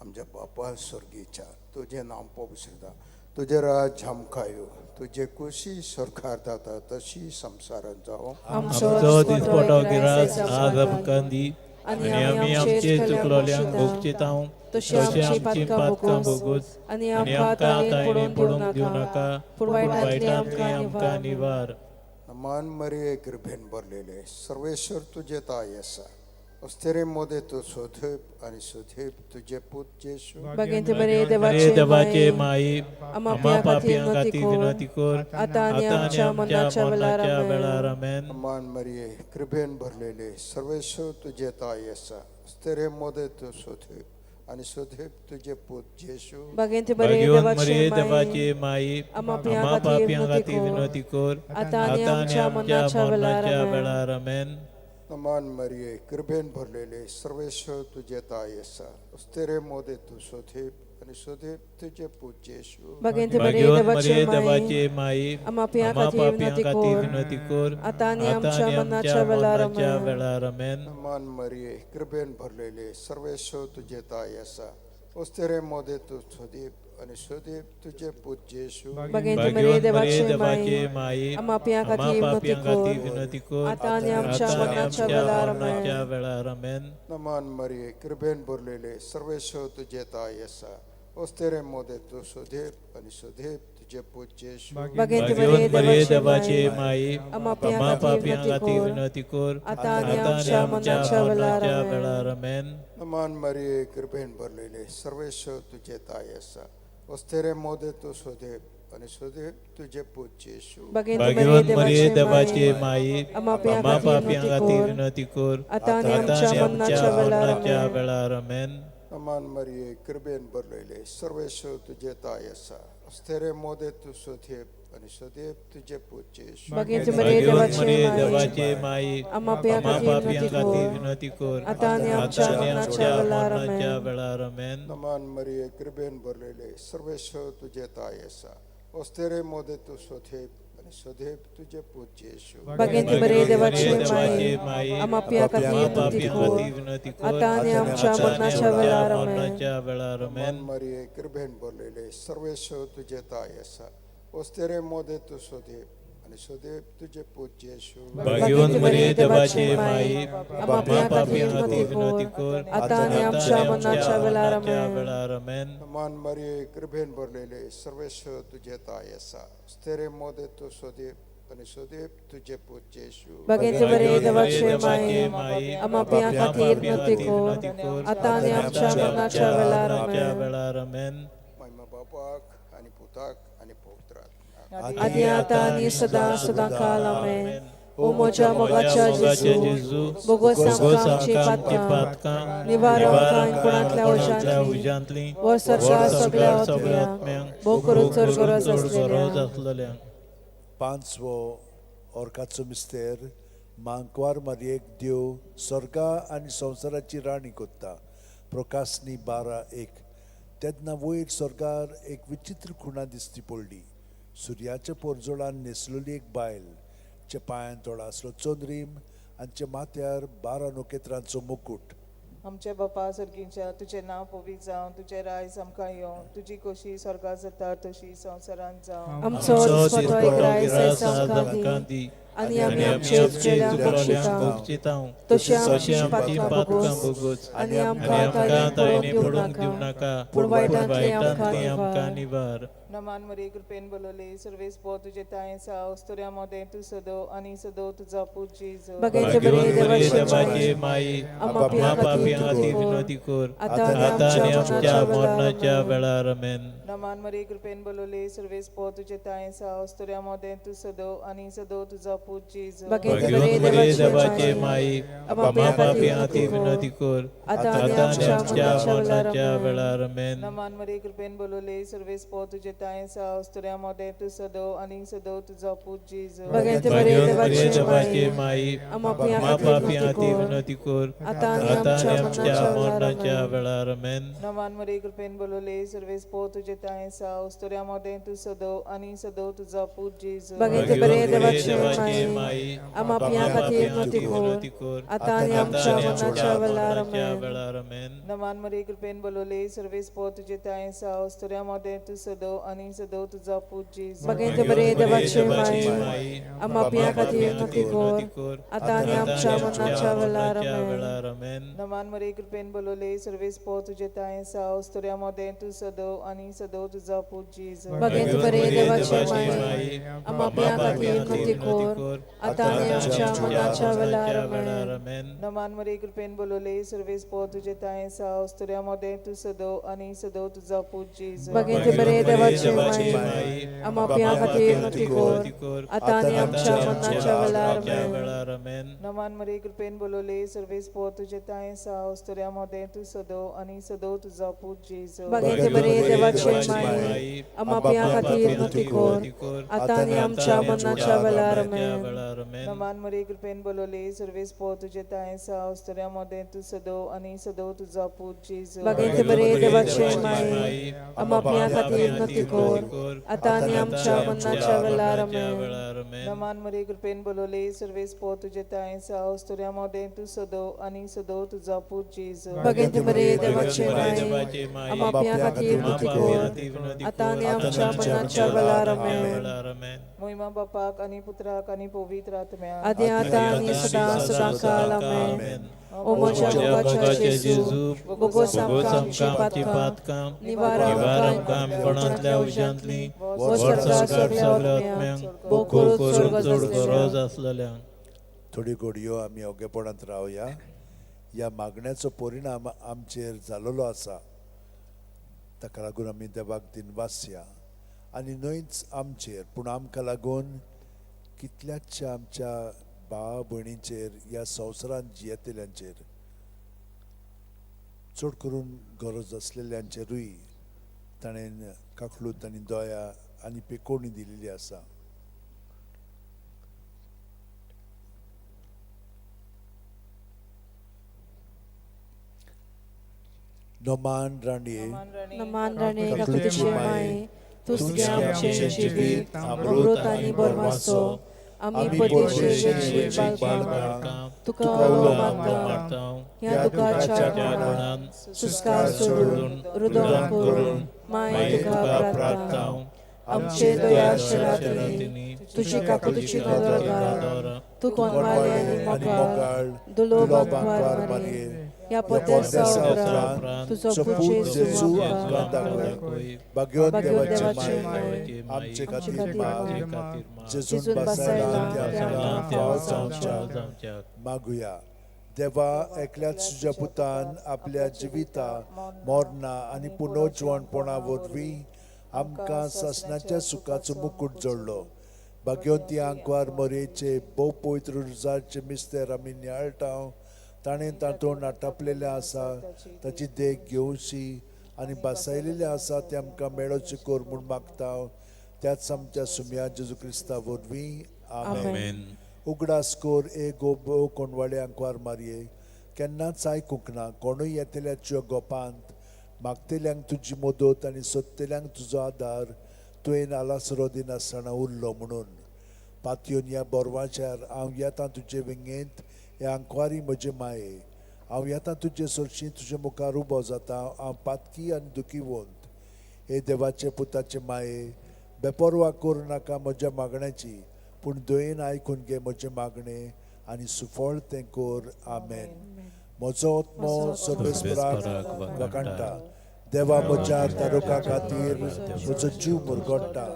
आमच्या बापा स्वर्गीच्या, तुजें नांव पवित्र जावं, तुजें राज्य आमकां येवं, तुजे कुशी स्वर्गार जाता तशी संवसारांत जावं. आमचो दिसपटो गिरास आज आमकां दी, आनी आमी आमचे चुकलोल्यांक भोगचितांव, तशी तशी आमची आमची पातकां पातकां बोगोस, बोगोस, आनी आनी आमकां आमकां ताणें तायणे पडूंक पडूंक दिवं दिवं नाका, नाका, पूण पूण वायटांतली वायटांतली आमकां आमकां निवार. निवार. मान मरिये कृपेन भरलेले, सर्वेश्वर तुजे ताय आसा, अस्थिरे मोदे तूं सुधीप आनी सुधीप तुजे पूत जेशू. भाग्यवंत मरिये मरिये देवाची देवाचे माई, माई, आम्हा आम्हा पापयां खातीर पापयां विनंती खातीर कर, विनंती कर, आतां आनी आतां आनी आमच्या आमच्या मरणाच्या वेळार. मरणाच्या आमेन. वेळार. आमेन. मान मरिये कृपेन भरलेले, सर्वेश्वर तुजे ताय आसा, अस्थिरे मोदे तूं सुधीप आनी सदैव तुजे पूत जेशू. बागेंत बरे भाग्यवंत मरिये देवाची माई, आम्हा आम्हा पापयां खातीर विनवती कर, आतां आनी आमच्या मरणाच्या मरणाच्या वेळार. आमेन. नमान मरिये, कृपेन भरलेले, सर्वेश्वर तुजे ताय आसा. अस्तुरे मोदे तूं सदैव आनी सदैव तुजे पूत जेशू. बागेंत बरे भाग्यवंत मरिये देवाची देवाची माई, आम्हा पापयां आम्हा खातीर पापयां विनवती खातीर कर, विनवती कर, आतां आनी आतां आमच्या आनी मरणाच्या आमच्या वेळार. मरणाच्या आमेन. वेळार. आमेन. नमान मरिये, कृपेन भरलेले, सर्वेश्वर तुजे ताय आसा. अस्तुरे मोदे तूं सदैव आनी सदैव तुजे पूत जेशू. बागेंत बरे भाग्यवंत मरिये देवाची देवाची माई, माई, आम्हा पापयां आम्हा खातीर विनवती पापयां खातीर कर, विनवती कर, आतां आनी आमच्या आतां आनी मरणाच्या आमच्या वेळार. मरणाच्या आमेन. वेळार. आमेन. नमान मरिये, कृपेन भरलेले, सर्वेश्वर तुजे ताय आसा. अस्तुरे मोदे तूं सदैव आनी सदैव तुजे पूत जेशू. बागेंत बरे भाग्यवंत मरिये देवाची देवाची माई, माई, आम्हा आम्हा पापयां पापयां खातीर खातीर विनवती विनवती कर, कर, आतां आनी आतां आनी आमच्या आमच्या मरणाच्या वेळार. मरणाच्या आमेन. वेळार. आमेन. नमान मरिये, कृपेन भरलेले, सर्वेश्वर तुजे ताय आसा. अस्तुरे मोदे तूं सदैव आनी सदैव तुजे पूत जेशू. बागेंत बरे भाग्यवंत मरिये देवाची देवाची माई, माई, आम्हा आम्हा पापयां खातीर पापयां विनवती खातीर कर, विनवती कर, आतां आनी आतां आमच्या आनी मरणाच्या आमच्या वेळार. मरणाच्या आमेन. वेळार. आमेन. नमान मरिये, कृपेन भरलेले, सर्वेश्वर तुजे ताय आसा. अस्तुरे मोदे तूं सदैव आनी सदैव तुजे पूत जेशू. बागेंत बरे भाग्यवंत देवाची मरिये माई, देवाची माई, आम्हा पापयां आम्हा खातीर पापयां विनवती खातीर कर, विनवती कर, आतां आनी आमच्या आतां आनी मरणाच्या आमच्या वेळार. मरणाच्या आमेन. वेळार. आमेन. नमान मरिये, कृपेन भरलेले, सर्वेश्वर तुजे ताय आसा. अस्तुरे मोदे तूं सदैव आनी सदैव तुजे पूत जेशू. बागेंत बरे भाग्यवंत देवाची मरिये देवाची माई, माई, आम्हा पापयां आम्हा खातीर विनवती पापयां कर, खातीर विनवती कर, आतां आनी आमच्या आतां आनी मरणाच्या आमच्या वेळार. आमेन. मरणाच्या वेळार. नमान आमेन. मरिये, कृपेन भरलेले, सर्वेश्वर तुजे ताय आसा. अस्तुरे मोदे तूं सदैव आनी सदैव तुजे पूत जेशू. भाग्यवंत बागेंत बरे मरिये देवाची देवाची माई, माई, आम्हा आम्हा पापयां खातीर पापयां विनवती खातीर विनवती कर, कर, आतां आनी आतां आमच्या आनी मरणाच्या आमच्या वेळार. मरणाच्या आमेन. वेळार. आमेन. नमान मरिये, कृपेन भरलेले, सर्वेश्वर तुजे ताय आसा. अस्तुरे मोदे तूं सदैव आनी सदैव तुजे पूत जेशू. बागेंत बरे भाग्यवंत मरिये देवाची देवाची माई, माई, आम्हा पापयां आम्हा खातीर पापयां विनवती खातीर कर, विनवती कर, आतां आनी आतां आमच्या आनी मरणाच्या आमच्या वेळार. मरणाच्या आमेन. वेळार. आमेन. महिमा बापाक आनी पुताक आनी पवित्र आत्म्याक. आदी आतां आनी सदां सदां काल. आमेन. ओ म्हज्या मोगाच्या मोगाच्या जेजू, जेजू, बोगोस बोगोस आमकां आमची आमकां आमची पातकां पातकां, निवार निवार आमकां आमकां कोणांतल्या कोणांतल्या उज्यांतली, उज्यांतली, वर सरकार वर सगळ्या सरकार सगळ्या आत्म्यांक, आत्म्यांक, भोव करून भोव चड करून गरज चड गरज आसलेल्यांक. आसलेल्यांक. पांचवो ऑर्काचो मिस्तेर. मांकवार मारयेक देव स्वर्गा आनी संवसाराची राणी कोत्ता. प्रकाशनी 12:1. तेन्ना वयर स्वर्गार एक विचित्र खुणा दिसती पडली. सुर्याच्या पोरजोळान न्हेसलेली एक बायल, च्या पांयान थोडो आसलो चंद्रीम आनी माथ्यार 12 नखेत्रांचो मुकूट. आमचे बापा सर्गीच्या, तुजें नांव पवित्र जावं, तुजें रायज आमकां येवं, तुजी खोशी स्वर्गार जाता तशी संवसारांत जावं. आमचो आमचो दिसपटो दिसपटो ग्रास गिरास आयज आज आमकां आमकां दी, दी, आनी आनी आमी आमी आमचे आमचे चुकलेल्यांक चुकलेल्यांक बक्षिता, बक्षिता, तशें तशें आमची आमची पातकां पातकां भोगोस, भोगोस, आनी आनी आमकां आमकां ताईने ताईने पडूंक दिवं पडूंक दिवं नाका, नाका, पूण पूण वायटांतली आमकां वायटांतली आमकां निवार. निवार. नमान मरे, कृपेन बोलवले, सर्वेस पो तुजे तांय आसा. अस्तुऱ्या मोदें तूं सदो आनी सदो तुजो पूत जेजू. बागेंत बरे भाग्यवंत मरिये देवाची देवाची माई, माई, आम्हा आम्हा पापयां खातीर पापयां खातीर विनवती विनवती कर, कर, आतां आनी आतां आमच्या आनी आमच्या मरणाच्या वेळार. मरणाच्या आमेन. वेळार. आमेन. नमान मरे, कृपेन बोलवले, सर्वेस पो तुजे तांय आसा. अस्तुऱ्या मोदें तूं सदो आनी सदो तुजो पूत जेजू. बागेंत बरे भाग्यवंत मरिये देवाची देवाची माई, माई, आम्हा आम्हा पापयां खातीर पापयां विनवती खातीर कर, विनवती कर, आतां आनी आतां आनी आमच्या आमच्या मरणाच्या वेळार. मरणाच्या आमेन. वेळार. आमेन. नमान मरे, कृपेन बोलवले, सर्वेस पो तुजे तांय आसा. अस्तुऱ्या मोदें तूं सदो आनी सदो तुजो पूत जेजू. बागेंत बरे भाग्यवंत मरिये देवाची देवाची माई, माई, आम्हा पापयां आम्हा खातीर पापयां विनवती खातीर कर, विनवती कर, आतां आनी आतां आमच्या आनी आमच्या मरणाच्या वेळार. मरणाच्या आमेन. वेळार. आमेन. नमान मरे, कृपेन बोलवले, सर्वेस पो तुजे तांय आसा. अस्तुऱ्या मोदें तूं सदो आनी सदो तुजो पूत जेजू. बागेंत बरे भाग्यवंत मरिये देवाची देवाची माई, माई, आम्हा पापयां आम्हा खातीर पापयां विनवती खातीर कर, विनवती कर, आतां आनी आतां आमच्या आनी मरणाच्या आमच्या वेळार. मरणाच्या आमेन. वेळार. आमेन. नमान मरे, कृपेन बोलवले, सर्वेस पो तुजे तांय आसा. अस्तुऱ्या मोदें तूं सदो आनी सदो तुजो पूत जेजू. बागेंत बरे भाग्यवंत मरिये देवाची देवाची माई, माई, आम्हा आम्हा पापयां खातीर पापयां विनवती खातीर विनवती कर, कर, आतां आनी आतां आमच्या आनी मरणाच्या आमच्या वेळार. मरणाच्या आमेन. वेळार. आमेन. नमान मरे, कृपेन बोलवले, सर्वेस पो तुजे तांय आसा. अस्तुऱ्या मोदें तूं सदो आनी सदो सदो तुजो पूत जेजू. बागेंत बरे देवाचे माये, आम्हा पापयां खातीर विनंती कर, आतां आनी आमच्या मरणाच्या वेळार. आमेन. नमान मरिये कृपेन बोलवले सर्वेस्पोर तुजे तांय आसा, अस्तुऱ्यां मदें तूं सदो आनी सदो तुजो पूत जेजू. बागेंत बरे देवाचे माये, आम्हा पापयां खातीर विनंती कर, आतां आनी आमच्या मरणाच्या वेळार. आमेन. नमान मरिये कृपेन बोलवले सर्वेस्पोर तुजे तांय आसा, अस्तुऱ्यां मदें तूं सदो आनी सदो तुजो पूत जेजू. बागेंत बरे देवाचे माये, आम्हा पापयां खातीर विनंती कर, आतां आनी आमच्या मरणाच्या वेळार. आमेन. नमान मरिये कृपेन बोलवले सर्वेस्पोर तुजे तांय आसा, अस्तुऱ्यां मदें तूं सदो आनी सदो तुजो पूत जेजू. बागेंत बरे देवाचे माये, आम्हा पापयां खातीर विनंती कर, आतां आनी आमच्या मरणाच्या वेळार. आमेन. नमान मरिये कृपेन बोलवले सर्वेस्पोर तुजे तांय आसा, अस्तुऱ्यां मदें तूं सदो आनी सदो तुजो पूत जेजू. बागेंत बरे देवाचे माये, आम्हा पापयां खातीर विनंती कर, आतां आनी आमच्या मरणाच्या वेळार. आमेन. मोहिमा बापाक आनी पुत्राक आनी पवित्र आत्म्याक, आदी आतां आनी सदां सदां काल. आमेन. ओ म्हज्या मोगाच्या जेजू, बोगोस आमकां आमची पातकां, निवार आमकां कोणांतल्या उज्यांतली, वो स्वर्गार सगल्या आत्म्यांक, भोव करून चड गरज आसलेल्यांक. थोडी घडयो आमी ओगेपणांत रावया. ह्या मागण्याचो परिणाम आमचेर जाल्लो आसा, ताका लागून आमी देवाक दिनवासया. आनी न्हयच आमचेर पूण आमकां लागून कितल्याच्या आमच्या भाव भयणींचेर ह्या संवसारांत जियेतल्यांचेर, चड करून गरज आसलेल्यांचेरूय ताणें काकलूत आनी दया आनी पेकोवणी दिलेली आसा. नमान राणये, नमान राणये, काकुळटेची माये, तूं आमचें जिवीत अमृत आनी बरमाचो, आमी परदेशी बाळकां तुका उलो मारता, ह्या दुखाच्या कोणान सुस्कार सोडून रुदन करून माये तुका प्रार्थना. आमचे दया शरातींनी तुजी काकुळटेची नदर घाल, तूं कोणवाले आनी मोगाळ दुलो बांकवार मारये, ह्या परदेसा उपरांत तुजो पूत जेजू आमकां दाखय. बागेवन देवाचे माये, आमचे खातीर माग, जेजून बसायला ते आमकां फाव जावच्याक. मागुया. देवा, एकल्याच तुज्या पुतान आपल्या जिविता, मरणा आनी पुनर्जिवणपणा वरवीं आमकां सासणाच्या सुखाचो मुकूट जोडलो. भाग्यवंती आंकवार मरयेचे भोव पवित्र रुजारचे मिस्तेर आमी नियाळटा, ताणें तातूंत आटापलेलें आसा, ताची देख घेवची आनी बासायलेलें आसा तें आमकां मेळोचें कर म्हूण मागता, त्याच आमच्या सुम्या जेजू क्रिस्ता वरवीं. आमेन. उगडास कर ए गो भोव कोणवाळे आंकवार मारये, केन्नाच आयकूंक ना कोणूय येतल्याच्या गोपांत, मागतल्यांक तुजी मदत आनी सोदतल्यांक तुजो आदार तुवें आलासरो दिनासतना उरलो म्हणून. पातयेवन ह्या बोरवाच्यार हांव येता तुजे वेंगेंत, हे आंकवारी म्हजे माये, हांव येता तुजे सरशी, तुजे मुखार उबो जाता, हांव पातकी आनी दुखीवंत. हे देवाचे पुताचे माये, बेपर्वा करूं नाका म्हज्या मागण्याची, पूण दयेन आयकून घे म्हजें मागणें आनी सुफळ तें कर. आमेन. म्हजो आत्मो सर्वेस्पराक वखाणटा, देवा म्हज्या तारुका खातीर म्हजो जीव मुरगडटा.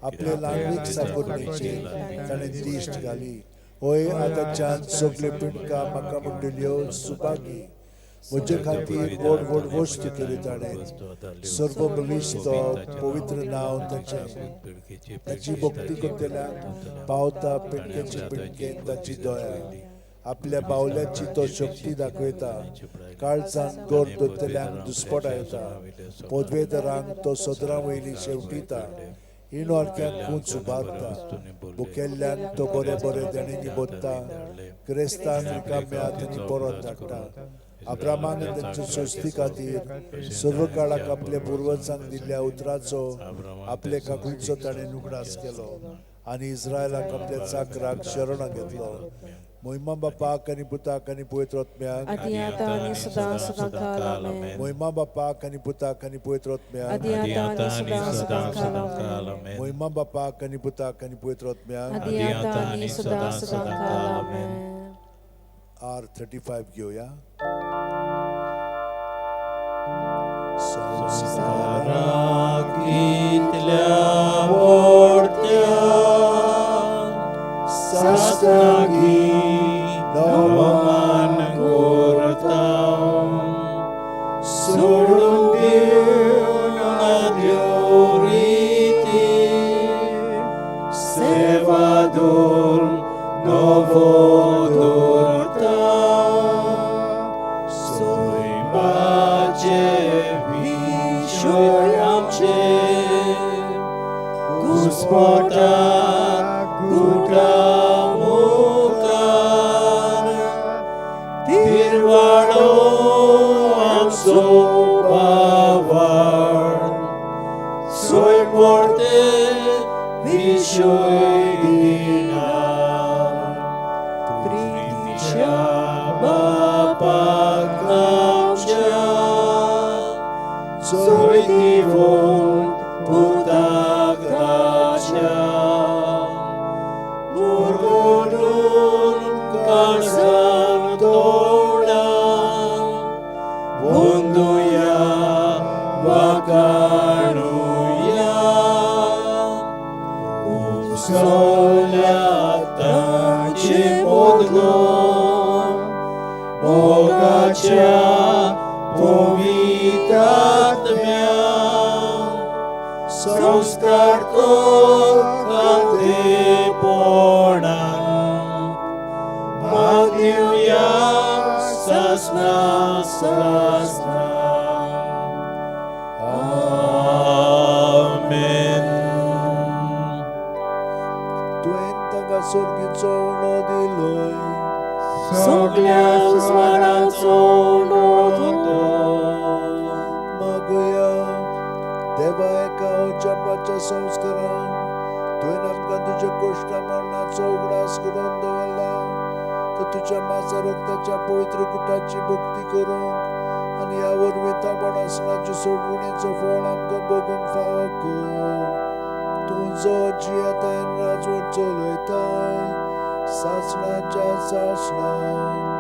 आपले ल्हानवीक सापुर्णेचेर ताणें दिश्ट घाली, हय आतांच्यान सगल्यो पिंडकां म्हाका म्हणटल्यो सुभागी. म्हजे खातीर व्हड व्हड वस्तू केल्यो ताणें, सर्व बलिश्त पवित्र नांव ताचें. ताची भक्ती करतल्यांक पावता पिंडकेचे पिंडकेन ताची दया. आपल्या बावल्याची तो शक्ती दाखयता, काळजान गोर दवरतल्यांक दुस्पटायता. पदवेदारांक तो सदरां वयली शेवटिता, इणवारक्यांक कूंच उबारता. भुकेल्ल्यांक तो बरे बरे देणेंनी भरता, क्रिस्तान रिकाम्या हातांनी परत धाडटा. अब्रामाक आनी तांच्या सोस्ती खातीर सर्व काळाक आपल्या पुर्वजांक दिल्ल्या उतराचो आपले काकुळचो ताणें उगडास केलो आनी इस्रायलाक आपल्या चाकराक शरणां घेतलो. मोहिमा बापाक आनी पुताक आनी पवित्र आत्म्याक, आदी आतां आनी सदां सदां काल. आमेन. मोहिमा बापाक आनी पुताक आनी पवित्र आत्म्याक, आदी आतां आनी सदां सदां काल. आमेन. मोहिमा बापाक आनी पुताक आनी पवित्र आत्म्याक, आदी आतां आनी सदां सदां काल. आमेन. R 35 घेवया. संवसाराक इतल्या व्हडत्या सासणागी नवमान करता सोडून दिवन आदल्यो रिती सेवा धर्म नवो दवरता सैमाचे विशय आमचे घुस्पटा गुटा मुखार तिरवाडो आमचो बावाड सोय पडते विशय दिना प्रितीच्या बापाक आमच्या सोय दिवन पुताक ताच्या मुरगुडून काळजान तोंडान वंदुया वाकाणुया उसोल्या ताचे मोदलो मोगाच्या पवित्रात्म्या संस्कार खातेपणान मागुया सासना सासना. आमेन. तुवें तांकां सोर्गीचो उणो दिलोय सगल्या स्वाराचो उणो तो. मागुया देवा एका उचापाच्या संस्कारान तुवें आमकां तुज्या कोश्टा मरणाचो उगडास घडोवन दवरला तर तुज्या मासा रक्ताच्या पवित्र कुटाची भक्ती करूंक आनी ह्या वरवीं ताबणासणाचे सोडवणेचो फळ आमकां भोगूंक फावो कर. तूं जो जियेताय राजवट चलयताय सासणाच्या सासणाक.